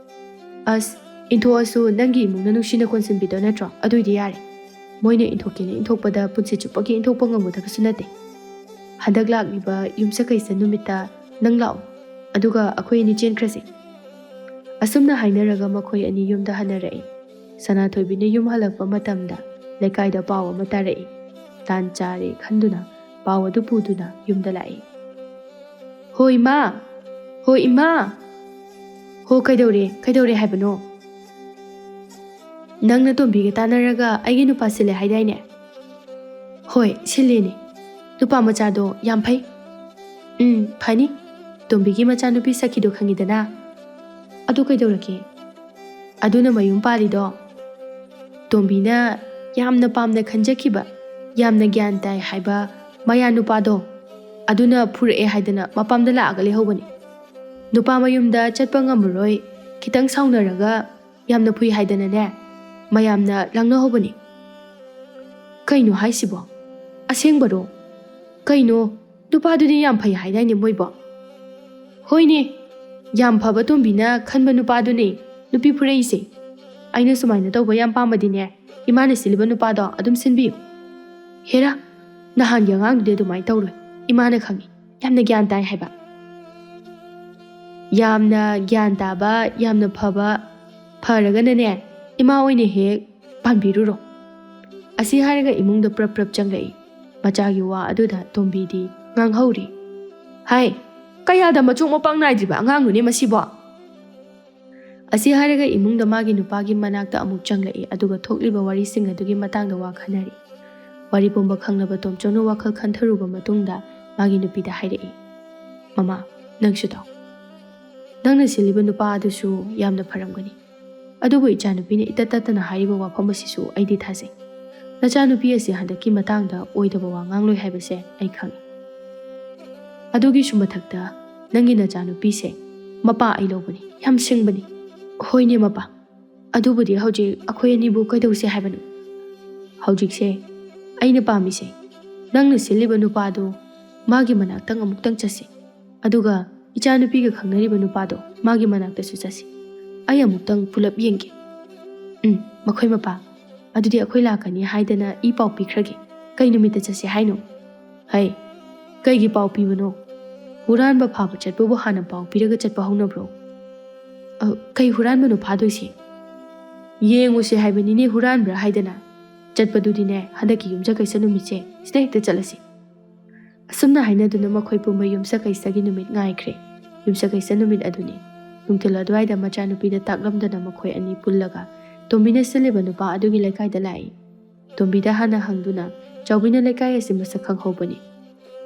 ꯑꯁ, ꯏꯟꯊꯣꯛꯑꯁꯨ ꯅꯪꯒꯤ ꯏꯃꯨꯡꯅ ꯅꯨꯡꯁꯤꯅ ꯀꯣꯟꯁꯤꯟꯕꯤꯗꯣ ꯅꯠꯇ꯭ꯔꯣ? ꯑꯗꯨꯏꯗꯤ ꯌꯥꯔꯦ꯫ ꯃꯣꯏꯅ ꯏꯟꯊꯣꯛꯀꯦꯅ ꯏꯟꯊꯣꯛꯄꯗ ꯄꯨꯟꯁꯤ ꯆꯨꯞꯄꯒꯤ ꯏꯟꯊꯣꯛꯄ ꯉꯝꯒꯗꯕꯁꯨ ꯅꯠꯇꯦ꯫ ꯍꯟꯗꯛ ꯂꯥꯛꯂꯤꯕ ꯌꯨꯝꯁꯀꯩꯁ ꯅꯨꯃꯤꯠꯇ ꯅꯪ ꯂꯥꯛꯑꯣ, ꯑꯗꯨꯒ ꯑꯩꯈꯣꯏ ꯑꯅꯤ ꯆꯦꯟꯈ꯭ꯔꯁꯦ꯫ ꯑꯁꯨꯝꯅ ꯍꯥꯏꯅꯔꯒ ꯃꯈꯣꯏ ꯑꯅꯤ ꯌꯨꯝꯗ ꯍꯟꯅꯔꯛꯏ꯫ ꯁꯅꯥꯊꯣꯏꯕꯤꯅ ꯌꯨꯝ ꯍꯜꯂꯛꯄ ꯃꯇꯝꯗ ꯂꯩꯀꯥꯏꯗ ꯄꯥꯎ ꯑꯃ ꯇꯥꯔꯛꯏ꯫ ꯇꯥꯟ ꯆꯥꯔꯦ ꯈꯟꯗꯨꯅ ꯄꯥꯎ ꯑꯗꯨ ꯄꯨꯗꯨꯅ ꯌꯨꯝꯗ ꯂꯥꯛꯏ꯫ "ꯍꯣ ꯏꯃꯥ! ꯍꯣ ꯏꯃꯥ!" "ꯍꯣ, ꯀꯩꯗꯧꯔꯦ? ꯀꯩꯗꯧꯔꯦ ꯍꯥꯏꯕꯅꯣ?" "ꯅꯪꯅ ꯇꯣꯝꯕꯤꯒ ꯇꯥꯟꯅꯔꯒ ꯑꯩꯒꯤ ꯅꯨꯄꯥ ꯁꯤꯜꯂꯦ ꯍꯥꯏꯗꯥꯏꯅꯦ?" "ꯍꯣꯏ, ꯁꯤꯜꯂꯤꯅꯦ꯫ ꯅꯨꯄꯥ ꯃꯆꯥꯗꯣ ꯌꯥꯝ ꯐꯩ꯫" "ꯎꯝ, ꯐꯅꯤ꯫ ꯇꯣꯝꯕꯤꯒꯤ ꯃꯆꯥꯅꯨꯄꯤ ꯁꯈꯤꯗꯣ ꯈꯪꯉꯤꯗꯅ?" "ꯑꯗꯨ ꯀꯩꯗꯧꯔꯒꯦ?" "ꯑꯗꯨꯅ ꯃꯌꯨꯝ ꯄꯥꯜꯂꯤꯗꯣ꯫ ꯇꯣꯝꯕꯤꯅ ꯌꯥꯝꯅ ꯄꯥꯝꯅ ꯈꯟꯖꯈꯤꯕ, ꯌꯥꯝꯅ ꯒ꯭ꯌꯥꯟ ꯇꯥꯏ ꯍꯥꯏꯕ ꯃꯌꯥ ꯅꯨꯄꯥꯗꯣ, ꯑꯗꯨꯅ ꯐꯨꯔꯛꯑꯦ ꯍꯥꯏꯗꯅ ꯃꯄꯥꯝꯗ ꯂꯥꯛꯑꯒ ꯂꯩꯍꯧꯕꯅꯤ꯫ ꯅꯨꯄꯥ ꯃꯌꯨꯝꯗ ꯆꯠꯄ ꯉꯝꯃꯔꯣꯏ, ꯈꯤꯇꯪ ꯁꯥꯎꯅꯔꯒ ꯌꯥꯝꯅ ꯐꯨꯏ ꯍꯥꯏꯗꯅꯅꯦ, ꯃꯌꯥꯝꯅ ꯂꯥꯡꯅꯍꯧꯕꯅꯤ꯫" "ꯀꯩꯅꯣ ꯍꯥꯏꯁꯤꯕꯣ? ꯑꯁꯦꯡꯕꯔꯣ? ꯀꯩꯅꯣ, ꯅꯨꯄꯥꯗꯨꯗꯤ ꯌꯥꯝ ꯐꯩ ꯍꯥꯏꯗꯥꯏꯅꯦ ꯃꯣꯏꯕꯣ?" "ꯍꯣꯏꯅꯦ, ꯌꯥꯝ ꯐꯕ ꯇꯣꯝꯕꯤꯅ ꯈꯟꯕ ꯅꯨꯄꯥꯗꯨꯅꯦ ꯅꯨꯄꯤ ꯐꯨꯔꯛꯏꯁꯦ꯫ ꯑꯩꯅ ꯁꯨꯃꯥꯏꯅ ꯇꯧꯕ ꯌꯥꯝ ꯄꯥꯝꯕꯗꯤꯅꯦ, ꯏꯃꯥꯅ ꯁꯤꯜꯂꯤꯕ ꯅꯨꯄꯥꯗꯣ ꯑꯗꯨꯝ ꯁꯤꯟꯕꯤꯌꯨ꯫" "ꯍꯦꯔꯥ, ꯅꯍꯥꯟꯒꯤ ꯑꯉꯥꯡꯗꯨꯗꯤ ꯑꯗꯨꯃꯥꯏꯅ ꯇꯧꯔꯣꯏ, ꯏꯃꯥꯅ ꯈꯪꯉꯤ꯫ ꯌꯥꯝꯅ ꯒ꯭ꯌꯥꯟ ꯇꯥꯏ ꯍꯥꯏꯕ꯫" "ꯌꯥꯝꯅ ꯒ꯭ꯌꯥꯟ ꯇꯥꯕ, ꯌꯥꯝꯅ ꯐꯕ, ꯐꯔꯒꯅꯅꯦ, ꯏꯃꯥ ꯑꯣꯏꯅ ꯍꯦꯛ ꯄꯥꯟꯕꯤꯔꯨꯔꯣ꯫" ꯑꯁꯤ ꯍꯥꯏꯔꯒ ꯏꯃꯨꯡꯗ ꯄ꯭ꯔꯞ ꯄ꯭ꯔꯞ ꯆꯪꯂꯛꯏ꯫ ꯃꯆꯥꯒꯤ ꯋꯥ ꯑꯗꯨꯗ ꯇꯣꯝꯕꯤꯗꯤ ꯉꯥꯡꯍꯧꯔꯤ꯫ "ꯍꯥꯏ, ꯀꯌꯥꯗ ꯃꯆꯣꯛ ꯃꯄꯥꯡ ꯅꯥꯏꯗ꯭ꯔꯤꯕ ꯑꯉꯥꯡꯅꯣꯅꯦ ꯃꯁꯤꯕꯣ?" ꯑꯁꯤ ꯍꯥꯏꯔꯒ ꯏꯃꯨꯡꯗ ꯃꯥꯒꯤ ꯅꯨꯄꯥꯒꯤ ꯃꯅꯥꯛꯇ ꯑꯃꯨꯛ ꯆꯪꯂꯛꯏ, ꯑꯗꯨꯒ ꯊꯣꯛꯂꯤꯕ ꯋꯥꯔꯤꯁꯤꯡ ꯑꯗꯨꯒꯤ ꯃꯇꯥꯡꯗ ꯋꯥ ꯈꯟꯅꯔꯤ꯫ ꯋꯥꯔꯤ ꯄꯨꯝꯕ ꯈꯪꯂꯕ ꯇꯣꯝꯆꯧꯅ ꯋꯥꯈꯜ ꯈꯟꯊꯔꯨꯕ ꯃꯇꯨꯡꯗ ꯃꯥꯒꯤ ꯅꯨꯄꯤꯗ ꯍꯥꯏꯔꯛꯏ, "ꯃꯃꯥ, ꯅꯪꯁꯨ ꯇꯥꯎ꯫ ꯅꯪꯅ ꯁꯤꯜꯂꯤꯕ ꯅꯨꯄꯥ ꯑꯗꯨꯁꯨ ꯌꯥꯝꯅ ꯐꯔꯝꯒꯅꯤ꯫ ꯑꯗꯨꯕꯨ ꯏꯆꯥꯅꯨꯄꯤꯅ ꯏꯇꯠ ꯇꯠꯇꯅ ꯍꯥꯏꯔꯤꯕ ꯋꯥꯐꯝ ꯑꯁꯤꯁꯨ ꯑꯩꯗꯤ ꯊꯥꯖꯩ꯫ ꯅꯆꯥꯅꯨꯄꯤ ꯑꯁꯤ ꯍꯟꯗꯛꯀꯤ ꯃꯇꯥꯡꯗ ꯑꯣꯏꯗꯕ ꯋꯥ ꯉꯥꯡꯂꯣꯏ ꯍꯥꯏꯕꯁꯦ ꯑꯩ ꯈꯪꯏ꯫ ꯑꯗꯨꯒꯤꯁꯨ ꯃꯊꯛꯇ ꯅꯪꯒꯤ ꯅꯆꯥꯅꯨꯄꯤꯁꯦ ꯃꯄꯥ ꯑꯩ ꯂꯧꯕꯅꯤ, ꯌꯥꯝ ꯁꯤꯡꯕꯅꯤ꯫" "ꯍꯣꯏꯅꯦ ꯃꯄꯥ, ꯑꯗꯨꯕꯨꯗꯤ ꯍꯧꯖꯤꯛ ꯑꯩꯈꯣꯏ ꯑꯅꯤꯕꯨ ꯀꯩꯗꯧꯁꯦ ꯍꯥꯏꯕꯅꯣ? ꯍꯧꯖꯤꯛꯁꯦ ꯑꯩꯅ ꯄꯥꯝꯃꯤꯁꯦ ꯅꯪꯅ ꯁꯤꯜꯂꯤꯕ ꯅꯨꯄꯥꯗꯣ ꯃꯥꯒꯤ ꯃꯅꯥꯛꯇꯪ ꯑꯃꯨꯛꯇꯪ ꯆꯠꯁꯤ꯫ ꯑꯗꯨꯒ ꯏꯆꯥꯅꯨꯄꯤꯒ ꯈꯪꯅꯔꯤꯕ ꯅꯨꯄꯥꯗꯣ ꯃꯥꯒꯤ ꯃꯅꯥꯛꯇꯁꯨ ꯆꯠꯁꯤ꯫ ꯑꯩ ꯑꯃꯨꯛꯇꯪ ꯄꯨꯂꯞ ꯌꯦꯡꯒꯦ꯫ ꯎꯝ, ꯃꯈꯣꯏ ꯃꯄꯥ꯫ ꯑꯗꯨꯗꯤ ꯑꯩꯈꯣꯏ ꯂꯥꯛꯀꯅꯤ ꯍꯥꯏꯗꯅ ꯏ ꯄꯥꯎ ꯄꯤꯈ꯭ꯔꯒꯦ꯫ ꯀꯩ ꯅꯨꯃꯤꯠꯇ ꯆꯠꯁꯦ ꯍꯥꯏꯅꯣ? ꯍꯩ, ꯀꯩꯒꯤ ꯄꯥꯎ ꯄꯤꯕꯅꯣ? ꯍꯨꯔꯥꯟꯕ ꯐꯥꯕ ꯆꯠꯄꯕꯨ ꯍꯥꯟꯅ ꯄꯥꯎ ꯄꯤꯔꯒ ꯆꯠꯄ ꯍꯧꯅꯕ꯭ꯔꯣ? ꯑ, ꯀꯩ ꯍꯨꯔꯥꯟꯕꯅꯣ ꯐꯥꯗꯣꯏꯁꯦ? ꯌꯦꯡꯉꯨꯁꯦ ꯍꯥꯏꯕꯅꯤꯅꯦ ꯍꯨꯔꯥꯟꯕ꯭ꯔꯥ ꯍꯥꯏꯗꯅ꯫ ꯆꯠꯄꯗꯨꯗꯤꯅꯦ, ꯍꯟꯗꯛꯀꯤ ꯌꯨꯝꯁꯀꯩꯁ ꯅꯨꯃꯤꯠꯁꯦ ꯁꯤꯗ ꯍꯦꯛꯇ ꯆꯠꯂꯁꯤ꯫ ꯑꯁꯨꯝꯅ ꯍꯥꯏꯅꯗꯨꯅ ꯃꯈꯣꯏ ꯄꯨꯝꯕ ꯌꯨꯝꯁꯀꯩꯁꯒꯤ ꯅꯨꯃꯤꯠ ꯉꯥꯏꯈ꯭ꯔꯦ꯫ ꯌꯨꯝꯁꯀꯩꯁ ꯅꯨꯃꯤꯠ ꯑꯗꯨꯅꯤ꯫ ꯅꯨꯡꯊꯤꯜ ꯑꯗꯨꯋꯥꯏꯗ ꯃꯆꯥꯅꯨꯄꯤꯗ ꯇꯥꯛꯂꯝꯗꯅ ꯃꯈꯣꯏ ꯑꯅꯤ ꯄꯨꯜꯂꯒ ꯇꯣꯝꯕꯤꯅ ꯁꯤꯜꯂꯤꯕ ꯅꯨꯄꯥ ꯑꯗꯨꯒꯤ ꯂꯩꯀꯥꯏꯗ ꯂꯥꯛꯏ꯫ ꯇꯣꯝꯕꯤꯗ ꯍꯥꯟꯅ ꯍꯪꯗꯨꯅ ꯆꯥꯎꯕꯤꯅ ꯂꯩꯀꯥꯏ ꯑꯁꯤ ꯃꯁꯛ ꯈꯪꯍꯧꯕꯅꯤ꯫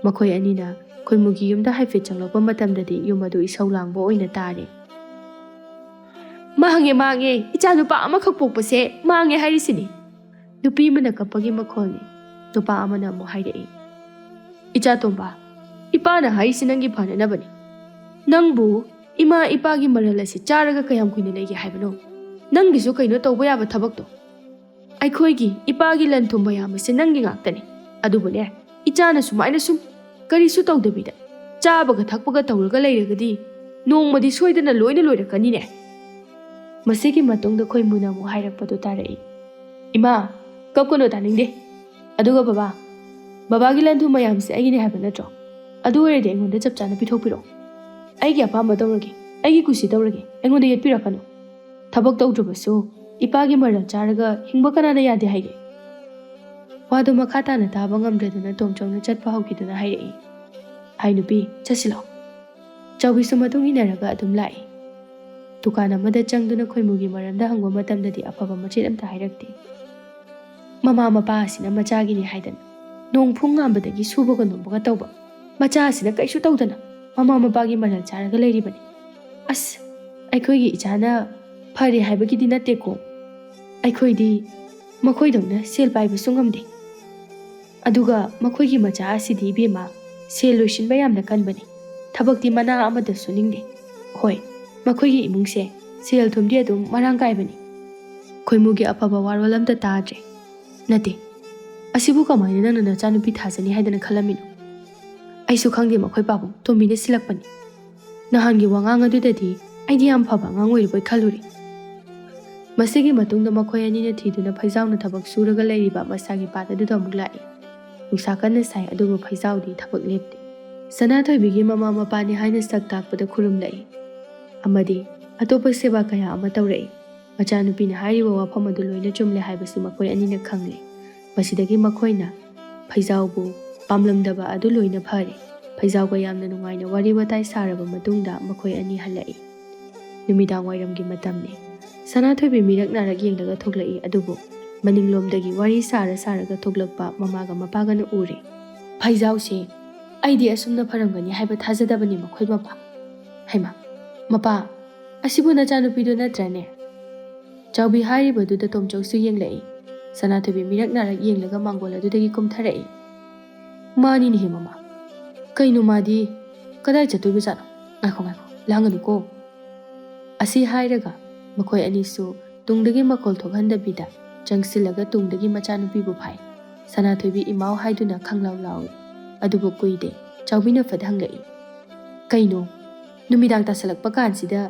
ꯃꯈꯣꯏ ꯑꯅꯤꯅ ꯈꯣꯏꯃꯨꯒꯤ ꯌꯨꯝꯗ ꯍꯥꯏꯐꯦꯠ ꯆꯪꯂꯛꯄ ꯃꯇꯝꯗꯗꯤ ꯌꯨꯝ ꯑꯗꯨ ꯏꯁꯧ ꯂꯥꯡꯕ ꯑꯣꯏꯅ ꯇꯥꯔꯦ꯫ "ꯃꯥꯡꯉꯦ, ꯃꯥꯡꯉꯦ, ꯏꯆꯥ ꯅꯨꯄꯥ ꯑꯃꯈꯛ ꯄꯣꯛꯄꯁꯦ ꯃꯥꯡꯉꯦ ꯍꯥꯏꯔꯤꯁꯤꯅꯤ꯫" ꯅꯨꯄꯤ ꯑꯃꯅ ꯀꯞꯄꯒꯤ ꯃꯈꯣꯜꯅꯤ꯫ ꯅꯨꯄꯥ ꯑꯃꯅ ꯑꯃꯨꯛ ꯍꯥꯏꯔꯛꯏ, "ꯏꯆꯥ ꯇꯣꯝꯕ, ꯏꯄꯥꯅ ꯍꯥꯏꯔꯤꯁꯤ ꯅꯪꯒꯤ ꯐꯅꯅꯕꯅꯤ꯫ ꯅꯪꯕꯨ ꯏꯃꯥ ꯏꯄꯥꯒꯤ ꯃꯔꯜ ꯑꯁꯤ ꯆꯥꯔꯒ ꯀꯌꯥꯝ ꯀꯨꯏꯅ ꯂꯩꯒꯦ ꯍꯥꯏꯕꯅꯣ? ꯅꯪꯒꯤꯁꯨ ꯀꯩꯅꯣ ꯇꯧꯕ ꯌꯥꯕ ꯊꯕꯛꯇꯣ꯫ ꯑꯩꯈꯣꯏꯒꯤ ꯏꯄꯥꯒꯤ ꯂꯟ ꯊꯨꯝ ꯃꯌꯥꯝ ꯑꯁꯤ ꯅꯪꯒꯤ ꯉꯥꯛꯇꯅꯤ꯫ ꯑꯗꯨꯕꯨꯅꯦ, ꯏꯆꯥꯅ ꯁꯨꯃꯥꯏꯅ ꯁꯨꯝ ꯀꯔꯤꯁꯨ ꯇꯧꯗꯕꯤꯗ ꯆꯥꯕꯒ ꯊꯛꯄꯒ ꯇꯧꯔꯒ ꯂꯩꯔꯒꯗꯤ ꯅꯣꯡꯃꯗꯤ ꯁꯣꯏꯗꯅ ꯂꯣꯏꯅ ꯂꯣꯏꯔꯛꯀꯅꯤꯅꯦ꯫" ꯃꯁꯤꯒꯤ ꯃꯇꯨꯡꯗ ꯈꯣꯏꯃꯨꯅ ꯑꯃꯨꯛ ꯍꯥꯏꯔꯛꯄꯗꯨ ꯇꯥꯔꯛꯏ, "ꯏꯃꯥ, ꯀꯞꯀꯅꯨ, ꯇꯥꯅꯤꯡꯗꯦ꯫ ꯑꯗꯨꯒ ꯕꯕꯥ, ꯕꯕꯥꯒꯤ ꯂꯟ ꯊꯨꯝ ꯃꯌꯥꯝꯁꯦ ꯑꯩꯒꯤꯅꯦ ꯍꯥꯏꯕ ꯅꯠꯇ꯭ꯔꯣ? ꯑꯗꯨ ꯑꯣꯏꯔꯗꯤ ꯑꯩꯉꯣꯟꯗ ꯆꯞ ꯆꯥꯅ ꯄꯤꯊꯣꯛꯄꯤꯔꯛꯑꯣ꯫ ꯑꯩꯒꯤ ꯑꯄꯥꯝꯕ ꯇꯧꯔꯒꯦ, ꯑꯩꯒꯤ ꯀꯨꯁꯤ ꯇꯧꯔꯒꯦ, ꯑꯩꯉꯣꯟꯗ ꯌꯦꯠꯄꯤꯔꯛꯀꯅꯨ꯫ ꯊꯕꯛ ꯇꯧꯗ꯭ꯔꯕꯁꯨ ꯏꯄꯥꯒꯤ ꯃꯔꯜ ꯆꯥꯔꯒ ꯍꯤꯡꯕ ꯀꯅꯥꯅ ꯌꯥꯗꯦ ꯍꯥꯏꯒꯦ?" ꯋꯥꯗꯨ ꯃꯈꯥ ꯇꯥꯅ ꯇꯥꯕ ꯉꯝꯗ꯭ꯔꯗꯨꯅ ꯇꯣꯝꯆꯧꯅ ꯆꯠꯄ ꯍꯧꯈꯤꯗꯨꯅ ꯍꯥꯏꯔꯛꯏ, "ꯍꯥꯏ ꯅꯨꯄꯤ, ꯆꯠꯁꯤꯜꯂꯣ꯫" ꯆꯥꯎꯕꯤꯁꯨ ꯃꯇꯨꯡ ꯏꯟꯅꯔꯒ ꯑꯗꯨꯝ ꯂꯥꯛꯏ꯫ ꯗꯨꯀꯥꯟ ꯑꯃꯗ ꯆꯪꯗꯨꯅ ꯈꯣꯏꯃꯨꯒꯤ ꯃꯔꯝꯗ ꯍꯪꯕ ꯃꯇꯝꯗꯗꯤ ꯑꯐꯕ ꯃꯆꯦꯠ ꯑꯝꯇ ꯍꯥꯏꯔꯛꯇꯦ꯫ ꯃꯃꯥ ꯃꯄꯥ ꯑꯁꯤꯅ ꯃꯆꯥꯒꯤꯅꯤ ꯍꯥꯏꯗꯅ ꯅꯣꯡ ꯐꯨꯡ ꯉꯥꯟꯕꯗꯒꯤ ꯁꯨꯕꯒ ꯅꯣꯝꯕꯒ ꯇꯧꯕ, ꯃꯆꯥ ꯑꯁꯤꯅ ꯀꯩꯁꯨ ꯇꯧꯗꯅ ꯃꯃꯥ ꯃꯄꯥꯒꯤ ꯃꯔꯜ ꯆꯥꯔꯒ ꯂꯩꯔꯤꯕꯅꯤ꯫ ꯑꯁ, ꯑꯩꯈꯣꯏꯒꯤ ꯏꯆꯥꯅ ꯐꯔꯦ ꯍꯥꯏꯕꯒꯤꯗꯤ ꯅꯠꯇꯦꯀꯣ, ꯑꯩꯈꯣꯏꯗꯤ ꯃꯈꯣꯏꯗꯧꯅ ꯁꯦꯜ ꯄꯥꯏꯕꯁꯨ ꯉꯝꯗꯦ꯫ ꯑꯗꯨꯒ ꯃꯈꯣꯏꯒꯤ ꯃꯆꯥ ꯑꯁꯤꯗꯤ, ꯏꯕꯦꯝꯃ, ꯁꯦꯜ ꯂꯣꯏꯁꯤꯟꯕ ꯌꯥꯝꯅ ꯀꯟꯕꯅꯤ꯫ ꯊꯕꯛꯇꯤ ꯃꯅꯥ ꯑꯃꯗ ꯁꯨꯅꯤꯡꯗꯦ꯫ ꯍꯣꯏ, ꯃꯈꯣꯏꯒꯤ ꯏꯃꯨꯡꯁꯦ ꯁꯦꯜ ꯊꯨꯝꯗꯤ ꯑꯗꯨꯝ ꯃꯔꯥꯡ ꯀꯥꯏꯕꯅꯤ꯫" ꯈꯣꯏꯃꯨꯒꯤ ꯑꯐꯕ ꯋꯥꯔꯣꯜ ꯑꯝꯇ ꯇꯥꯗ꯭ꯔꯦ꯫ "ꯅꯠꯇꯦ, ꯑꯁꯤꯕꯨ ꯀꯃꯥꯏꯅ ꯅꯪꯅ ꯅꯆꯥꯅꯨꯄꯤ ꯊꯥꯖꯅꯤ ꯍꯥꯏꯗꯅ ꯈꯜꯂꯝꯃꯤꯅꯣ?" "ꯑꯩꯁꯨ ꯈꯪꯗꯦ ꯃꯈꯣꯏ ꯄꯥꯕꯨꯡ, ꯇꯣꯝꯕꯤꯅ ꯁꯤꯜꯂꯛꯄꯅꯤ꯫ ꯅꯍꯥꯟꯒꯤ ꯋꯥꯉꯥꯡ ꯑꯗꯨꯗꯗꯤ ꯑꯩꯗꯤ ꯌꯥꯝ ꯐꯕ ꯑꯉꯥꯡ ꯑꯣꯏꯔꯤꯕꯣꯏ ꯈꯜꯂꯨꯔꯦ꯫ ꯃꯁꯤꯒꯤ ꯃꯇꯨꯡꯗ ꯃꯈꯣꯏ ꯑꯅꯤꯅ ꯊꯤꯗꯨꯅ ꯐꯩꯖꯥꯎꯅ ꯊꯕꯛ ꯁꯨꯔꯒ ꯂꯩꯔꯤꯕ ꯃꯁꯥꯒꯤ ꯄꯥꯠ ꯑꯗꯨꯗ ꯑꯃꯨꯛ ꯂꯥꯛꯏ꯫ ꯅꯨꯡꯁꯥ ꯀꯟꯅ ꯁꯥꯏ, ꯑꯗꯨꯕꯨ ꯐꯩꯖꯥꯎꯗꯤ ꯊꯕꯛ ꯂꯦꯞꯇꯦ꯫ ꯁꯅꯥꯊꯣꯏꯕꯤꯒꯤ ꯃꯃꯥ ꯃꯄꯥꯅꯤ ꯍꯥꯏꯅ ꯁꯛ ꯇꯥꯛꯄꯗ ꯈꯨꯔꯨꯝꯂꯛꯏ꯫ ꯑꯃꯗꯤ ꯑꯇꯣꯞꯄ ꯁꯦꯕꯥ ꯀꯌꯥ ꯑꯃ ꯇꯧꯔꯛꯏ꯫ ꯃꯆꯥꯅꯨꯄꯤꯅ ꯍꯥꯏꯔꯤꯕ ꯋꯥꯐꯝ ꯑꯗꯨ ꯂꯣꯏꯅ ꯆꯨꯝꯂꯦ ꯍꯥꯏꯕꯁꯤ ꯃꯈꯣꯏ ꯑꯅꯤꯅ ꯈꯪꯂꯦ꯫ ꯃꯁꯤꯗꯒꯤ ꯃꯈꯣꯏꯅ ꯐꯩꯖꯥꯎꯕꯨ ꯄꯥꯝꯂꯝꯗꯕ ꯑꯗꯨ ꯂꯣꯏꯅ ꯐꯔꯦ꯫ ꯐꯩꯖꯥꯎꯒ ꯌꯥꯝꯅ ꯅꯨꯡꯉꯥꯏꯅ ꯋꯥꯔꯤ ꯋꯥꯇꯥꯏ ꯁꯥꯔꯕ ꯃꯇꯨꯡꯗ ꯃꯈꯣꯏ ꯑꯅꯤ ꯍꯜꯂꯛꯏ꯫ ꯅꯨꯃꯤꯗꯥꯡ ꯋꯥꯏꯔꯝꯒꯤ ꯃꯇꯝꯅꯤ꯫ ꯁꯅꯥꯊꯣꯏꯕꯤ ꯃꯤꯔꯛ ꯅꯥꯔꯛ ꯌꯦꯡꯂꯒ ꯊꯣꯛꯂꯛꯏ, ꯑꯗꯨꯕꯨ ꯃꯅꯤꯡꯂꯣꯝꯗꯒꯤ ꯋꯥꯔꯤ ꯁꯥꯔ ꯁꯥꯔꯒ ꯊꯣꯛꯂꯛꯄ ꯃꯃꯥꯒ ꯃꯄꯥꯒꯅ ꯎꯔꯦ꯫ "ꯐꯩꯖꯥꯎꯁꯦ ꯑꯩꯗꯤ ꯑꯁꯨꯝꯅ ꯐꯔꯝꯒꯅꯤ ꯍꯥꯏꯕ ꯊꯥꯖꯗꯕꯅꯤ ꯃꯈꯣꯏ ꯃꯄꯥ꯫ ꯍꯩꯃꯥ, ꯃꯄꯥ, ꯑꯁꯤꯕꯨ ꯅꯆꯥꯅꯨꯄꯤꯗꯨ ꯅꯠꯇ꯭ꯔꯅꯦ?" ꯆꯥꯎꯕꯤ ꯍꯥꯏꯔꯤꯕꯗꯨꯗ ꯇꯣꯝꯆꯧꯁꯨ ꯌꯦꯡꯂꯛꯏ꯫ ꯁꯅꯥꯊꯣꯏꯕꯤ ꯃꯤꯔꯛ ꯅꯥꯔꯛ ꯌꯦꯡꯂꯒ ꯃꯥꯡꯒꯣꯜ ꯑꯗꯨꯗꯒꯤ ꯀꯨꯝꯊꯔꯛꯏ꯫ "ꯃꯥꯅꯤꯅꯦꯍꯦ ꯃꯃꯥ꯫ ꯀꯩꯅꯣ ꯃꯥꯗꯤ? ꯀꯗꯥꯏ ꯆꯠꯇꯣꯏꯕꯖꯥꯠꯅꯣ? ꯉꯥꯏꯈꯣ, ꯉꯥꯏꯈꯣ, ꯂꯥꯡꯒꯅꯨꯀꯣ꯫" ꯑꯁꯤ ꯍꯥꯏꯔꯒ ꯃꯈꯣꯏ ꯑꯅꯤꯁꯨ ꯇꯨꯡꯗꯒꯤ ꯃꯈꯣꯜ ꯊꯣꯛꯍꯟꯗꯕꯤꯗ ꯆꯪꯁꯤꯜꯂꯒ ꯇꯨꯡꯗꯒꯤ ꯃꯆꯥꯅꯨꯄꯤꯕꯨ ꯐꯥꯏ꯫ ꯁꯅꯥꯊꯣꯏꯕꯤ ꯏꯃꯥꯎ ꯍꯥꯏꯗꯨꯅ ꯈꯪꯂꯥꯎ ꯂꯥꯎꯏ꯫ ꯑꯗꯨꯕꯨ ꯀꯨꯏꯗꯦ꯫ ꯆꯥꯎꯕꯤꯅ ꯐꯠ ꯍꯪꯂꯛꯏ, "ꯀꯩꯅꯣ? ꯅꯨꯃꯤꯗꯥꯡ ꯇꯥꯁꯜꯂꯛꯄ ꯀꯥꯟꯁꯤꯗ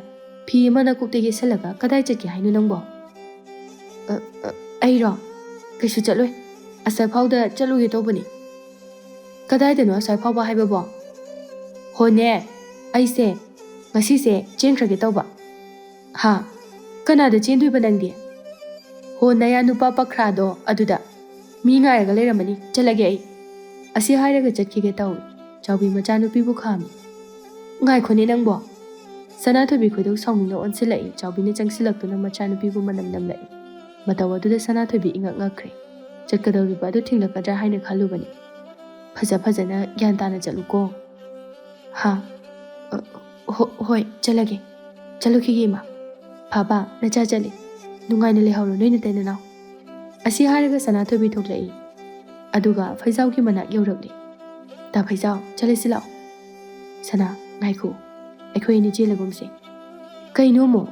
ꯐꯤ ꯑꯃ ꯅꯀꯣꯛꯇ ꯌꯦꯠꯁꯜꯂꯒ ꯀꯗꯥꯏ ꯆꯠꯀꯦ ꯍꯥꯏꯅꯣ ꯅꯪꯕꯣ?" "ꯑ, ꯑ, ꯑꯩꯔꯣ? ꯀꯩꯁꯨ ꯆꯠꯂꯣꯏ꯫ ꯑꯁꯥꯏꯐꯥꯎꯗ ꯆꯠꯂꯨꯒꯦ ꯇꯧꯕꯅꯤ꯫" "ꯀꯗꯥꯏꯗꯅꯣ ꯑꯁꯥꯏꯐꯥꯎꯕ ꯍꯥꯏꯕꯕꯣ?" "ꯍꯣꯅꯦ, ꯑꯩꯁꯦ ꯉꯁꯤꯁꯦ ꯆꯦꯟꯈ꯭ꯔꯒꯦ ꯇꯧꯕ꯫" "ꯍꯥ? ꯀꯅꯥꯗ ꯆꯦꯟꯗꯣꯏꯕ ꯅꯪꯗꯤ?" "ꯍꯣ, ꯅꯌꯥ ꯅꯨꯄꯥ ꯄꯈ꯭ꯔꯥꯗꯣ ꯑꯗꯨꯗ꯫ ꯃꯤ ꯉꯥꯏꯔꯒ ꯂꯩꯔꯝꯃꯅꯤ, ꯆꯠꯂꯒꯦ ꯑꯩ꯫" ꯑꯁꯤ ꯍꯥꯏꯔꯒ ꯆꯠꯈꯤꯒꯦ ꯇꯧꯏ꯫ ꯆꯥꯎꯕꯤ ꯃꯆꯥꯅꯨꯄꯤꯕꯨ ꯈꯥꯝꯃꯤ꯫ "ꯉꯥꯏꯈꯣꯅꯦ ꯅꯪꯕꯣ!" ꯁꯅꯥꯊꯣꯏꯕꯤ ꯈꯣꯏꯗꯧ ꯁꯥꯎꯅꯤꯡꯅ ꯑꯣꯟꯁꯤꯜꯂꯛꯏ꯫ ꯆꯥꯎꯕꯤꯅ ꯆꯪꯁꯤꯜꯂꯛꯇꯨꯅ ꯃꯆꯥꯅꯨꯄꯤꯕꯨ ꯃꯅꯝ ꯅꯝꯂꯛꯏ꯫ ꯃꯇꯧ ꯑꯗꯨꯗ ꯁꯅꯥꯊꯣꯏꯕꯤ ꯏꯉꯛ ꯉꯛꯈ꯭ꯔꯦ꯫ ꯆꯠꯀꯗꯧꯔꯤꯕ ꯑꯗꯨ ꯊꯤꯡꯂꯛꯀꯗ꯭ꯔꯥ ꯍꯥꯏꯅ ꯈꯜꯂꯨꯕꯅꯤ꯫ "ꯐꯖ ꯐꯖꯅ ꯒ꯭ꯌꯥꯟ ꯇꯥꯅ ꯆꯠꯂꯨꯀꯣ꯫" "ꯍꯥ? ꯑ, ꯍꯣ-, ꯍꯣꯏ, ꯆꯠꯂꯒꯦ꯫ ꯆꯠꯂꯨꯈꯤꯒꯦ ꯏꯃꯥ꯫" "ꯐꯕ, ꯅꯆꯥ ꯆꯠꯂꯤ꯫ ꯅꯨꯡꯉꯥꯏꯅ ꯂꯩꯍꯧꯔꯣ ꯅꯣꯏ ꯅꯇꯩ ꯅꯅꯥꯎ꯫" ꯑꯁꯤ ꯍꯥꯏꯔꯒ ꯁꯅꯥꯊꯣꯏꯕꯤ ꯊꯣꯛꯂꯛꯏ꯫ ꯑꯗꯨꯒ ꯐꯩꯖꯥꯎꯒꯤ ꯃꯅꯥꯛ ꯌꯧꯔꯛꯂꯤ꯫ "ꯇꯥ ꯐꯩꯖꯥꯎ, ꯆꯠꯂꯁꯤ ꯂꯥꯛꯑꯣ꯫" "ꯁꯅꯥ, ꯉꯥꯏꯈꯣ꯫ ꯑꯩꯈꯣꯏ ꯑꯅꯤ ꯆꯦꯜꯂꯒꯨꯝꯁꯦ꯫" "ꯀꯩꯅꯣ ꯑꯃꯨꯛ?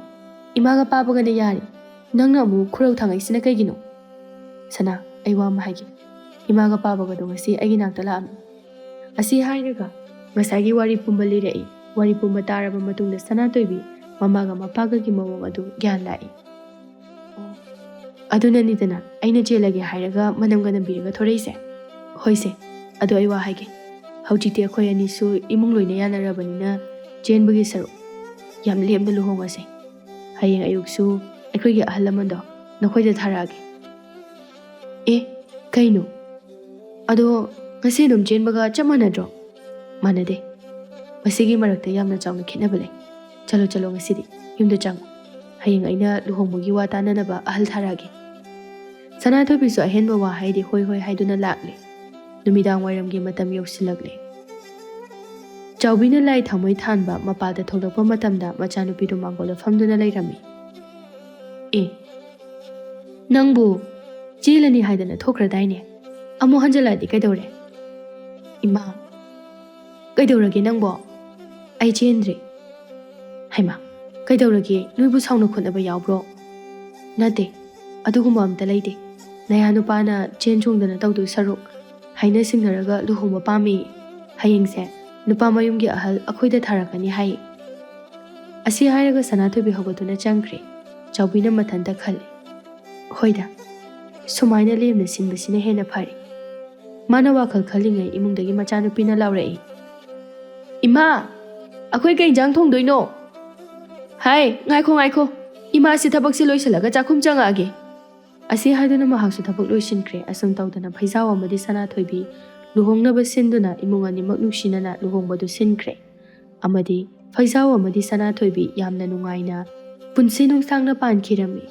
ꯏꯃꯥꯒ ꯄꯥꯕꯒꯅ ꯌꯥꯔꯤ꯫ ꯅꯪꯅ ꯑꯃꯨꯛ ꯈꯨꯔꯧ ꯊꯥꯡꯉꯛꯏꯁꯤꯅ ꯀꯩꯒꯤꯅꯣ?" "ꯁꯅꯥ, ꯑꯩ ꯋꯥ ꯑꯃ ꯍꯥꯏꯒꯦ꯫ ꯏꯃꯥꯒ ꯄꯥꯕꯒꯗꯣ ꯉꯁꯤ ꯑꯩꯒꯤ ꯅꯥꯛꯇ ꯂꯥꯛꯑꯝꯃꯤ꯫" ꯑꯁꯤ ꯍꯥꯏꯔꯒ ꯉꯁꯥꯏꯒꯤ ꯋꯥꯔꯤ ꯄꯨꯝꯕ ꯂꯤꯔꯛꯏ꯫ ꯋꯥꯔꯤ ꯄꯨꯝꯕ ꯇꯥꯔꯕ ꯃꯇꯨꯡꯗ ꯁꯅꯥꯊꯣꯏꯕꯤ ꯃꯃꯥꯒ ꯃꯄꯥꯒꯒꯤ ꯃꯑꯣꯡ ꯑꯗꯨ ꯒ꯭ꯌꯥꯟ ꯂꯥꯛꯏ꯫ "ꯑꯣ, ꯑꯗꯨꯅꯅꯤꯗꯅ ꯑꯩꯅ ꯆꯦꯜꯂꯒꯦ ꯍꯥꯏꯔꯒ ꯃꯅꯝꯒ ꯅꯝꯕꯤꯔꯒ ꯊꯣꯔꯛꯏꯁꯦ꯫ ꯍꯣꯏꯁꯦ, ꯑꯗꯣ ꯑꯩ ꯋꯥ ꯍꯥꯏꯒꯦ꯫ ꯍꯧꯖꯤꯛꯇꯤ ꯑꯩꯈꯣꯏ ꯑꯅꯤꯁꯨ ꯏꯃꯨꯡ ꯂꯣꯏꯅ ꯌꯥꯅꯔꯕꯅꯤꯅ ꯆꯦꯟꯕꯒꯤ ꯁꯔꯨꯛ ꯌꯥꯝ ꯂꯦꯝꯅ ꯂꯨꯍꯣꯡꯉꯁꯦ꯫ ꯍꯌꯦꯡ ꯑꯌꯨꯛꯁꯨ ꯑꯩꯈꯣꯏꯒꯤ ꯑꯍꯜ ꯂꯃꯟꯗꯣ ꯅꯈꯣꯏꯗ ꯊꯥꯔꯛꯑꯒꯦ꯫" "ꯑꯦ, ꯀꯩꯅꯣ? ꯑꯗꯣ ꯉꯁꯤ ꯑꯗꯨꯝ ꯆꯦꯟꯕꯒ ꯆꯞ ꯃꯥꯟꯅꯗ꯭ꯔꯣ?" "ꯃꯥꯟꯅꯗꯦ꯫ ꯃꯁꯤꯒꯤ ꯃꯔꯛꯇ ꯌꯥꯝꯅ ꯆꯥꯎꯅ ꯈꯦꯠꯅꯕ ꯂꯩ꯫ ꯆꯠꯂꯣ, ꯆꯠꯂꯣ, ꯉꯁꯤꯗꯤ ꯌꯨꯝꯗ ꯆꯪꯉꯣ꯫ ꯍꯌꯦꯡ ꯑꯩꯅ ꯂꯨꯍꯣꯡꯕꯒꯤ ꯋꯥ ꯇꯥꯅꯅꯕ ꯑꯍꯜ ꯊꯥꯔꯛꯑꯒꯦ꯫" ꯁꯅꯥꯊꯣꯏꯕꯤꯁꯨ ꯑꯍꯦꯟꯕ ꯋꯥ ꯍꯥꯏꯗꯤ ꯍꯣꯏ, ꯍꯣꯏ ꯍꯥꯏꯗꯨꯅ ꯂꯥꯛꯂꯦ꯫ ꯅꯨꯃꯤꯗꯥꯡ ꯋꯥꯏꯔꯝꯒꯤ ꯃꯇꯝ ꯌꯧꯁꯤꯜꯂꯛꯂꯦ꯫ ꯆꯥꯎꯕꯤꯅ ꯂꯥꯏ ꯊꯥꯎꯃꯩ ꯊꯥꯟꯕ ꯃꯄꯥꯗ ꯊꯣꯛꯂꯛꯄ ꯃꯇꯝꯗ ꯃꯆꯥꯅꯨꯄꯤꯗꯨ ꯃꯥꯡꯒꯣꯜꯗ ꯐꯝꯗꯨꯅ ꯂꯩꯔꯝꯃꯤ꯫ "ꯑꯦ, ꯅꯪꯕꯨ ꯆꯦꯜꯂꯅꯤ ꯍꯥꯏꯗꯅ ꯊꯣꯛꯈ꯭ꯔꯗꯥꯏꯅꯦ? ꯑꯃꯨꯛ ꯍꯟꯖꯜꯂꯛꯑꯗꯤ ꯀꯩꯗꯧꯔꯦ?" "ꯏꯃꯥ, ꯀꯩꯗꯧꯔꯒꯦ ꯅꯪꯕꯣ?" "ꯑꯩ ꯆꯦꯟꯗ꯭ꯔꯤ꯫" "ꯍꯩꯃꯥ, ꯀꯩꯗꯧꯔꯒꯦ? ꯅꯣꯏꯕꯨ ꯁꯥꯎꯅ ꯈꯣꯠꯅꯕ ꯌꯥꯎꯕ꯭ꯔꯣ?" "ꯅꯠꯇꯦ, ꯑꯗꯨꯒꯨꯝꯕ ꯑꯝꯇ ꯂꯩꯇꯦ꯫ ꯅꯌꯥ ꯅꯨꯄꯥꯅ ꯆꯦꯟ ꯆꯣꯡꯗꯅ ꯇꯧꯗꯣꯏ ꯁꯔꯨꯛ ꯍꯥꯏꯅ ꯁꯤꯡꯅꯔꯒ ꯂꯨꯍꯣꯡꯕ ꯄꯥꯝꯃꯤ꯫ ꯍꯌꯦꯡꯁꯦ ꯅꯨꯄꯥ ꯃꯌꯨꯝꯒꯤ ꯑꯍꯜ ꯑꯩꯈꯣꯏꯗ ꯊꯥꯔꯛꯀꯅꯤ ꯍꯥꯏ꯫" ꯑꯁꯤ ꯍꯥꯏꯔꯒ ꯁꯅꯥꯊꯣꯏꯕꯤ ꯍꯧꯒꯠꯇꯨꯅ ꯆꯪꯈ꯭ꯔꯦ꯫ ꯆꯥꯎꯕꯤꯅ ꯃꯊꯟꯇ ꯈꯜꯂꯤ, "ꯍꯣꯏꯗ, ꯁꯨꯃꯥꯏꯅ ꯂꯦꯝꯅ ꯁꯤꯟꯕꯁꯤꯅ ꯍꯦꯟꯅ ꯐꯔꯦ꯫" ꯃꯥꯅ ꯋꯥꯈꯜ ꯈꯜꯂꯤꯉꯩ ꯏꯃꯨꯡꯗꯒꯤ ꯃꯆꯥꯅꯨꯄꯤꯅ ꯂꯥꯎꯔꯛꯏ, "ꯏꯃꯥ, ꯑꯩꯈꯣꯏ ꯀꯩ ꯏꯟꯖꯥꯡ ꯊꯣꯡꯗꯣꯏꯅꯣ? ꯍꯥꯏ, ꯉꯥꯏꯈꯣ, ꯉꯥꯏꯈꯣ꯫ ꯏꯃꯥꯁꯤ ꯊꯕꯛꯁꯤ ꯂꯣꯏꯁꯤꯜꯂꯒ ꯆꯥꯛꯈꯨꯝ ꯆꯪꯉꯛꯑꯒꯦ꯫" ꯑꯁꯤ ꯍꯥꯏꯗꯨꯅ ꯃꯍꯥꯛꯁꯨ ꯊꯕꯛ ꯂꯣꯏꯁꯤꯟꯈ꯭ꯔꯦ꯫ ꯑꯁꯨꯝ ꯇꯧꯗꯅ ꯐꯩꯖꯥꯎ ꯑꯃꯗꯤ ꯁꯅꯥꯊꯣꯏꯕꯤ ꯂꯨꯍꯣꯡꯅꯕ ꯁꯤꯟꯗꯨꯅ ꯏꯃꯨꯡ ꯑꯅꯤꯃꯛ ꯅꯨꯡꯁꯤꯅꯅ ꯂꯨꯍꯣꯡꯕꯗꯨ ꯁꯤꯟꯈ꯭ꯔꯦ꯫ ꯑꯃꯗꯤ ꯐꯩꯖꯥꯎ ꯑꯃꯗꯤ ꯁꯅꯥꯊꯣꯏꯕꯤ ꯌꯥꯝꯅ ꯅꯨꯡꯉꯥꯏꯅ ꯄꯨꯟꯁꯤ ꯅꯨꯡꯁꯥꯡꯅ ꯄꯥꯟꯈꯤꯔꯝꯃꯤ꯫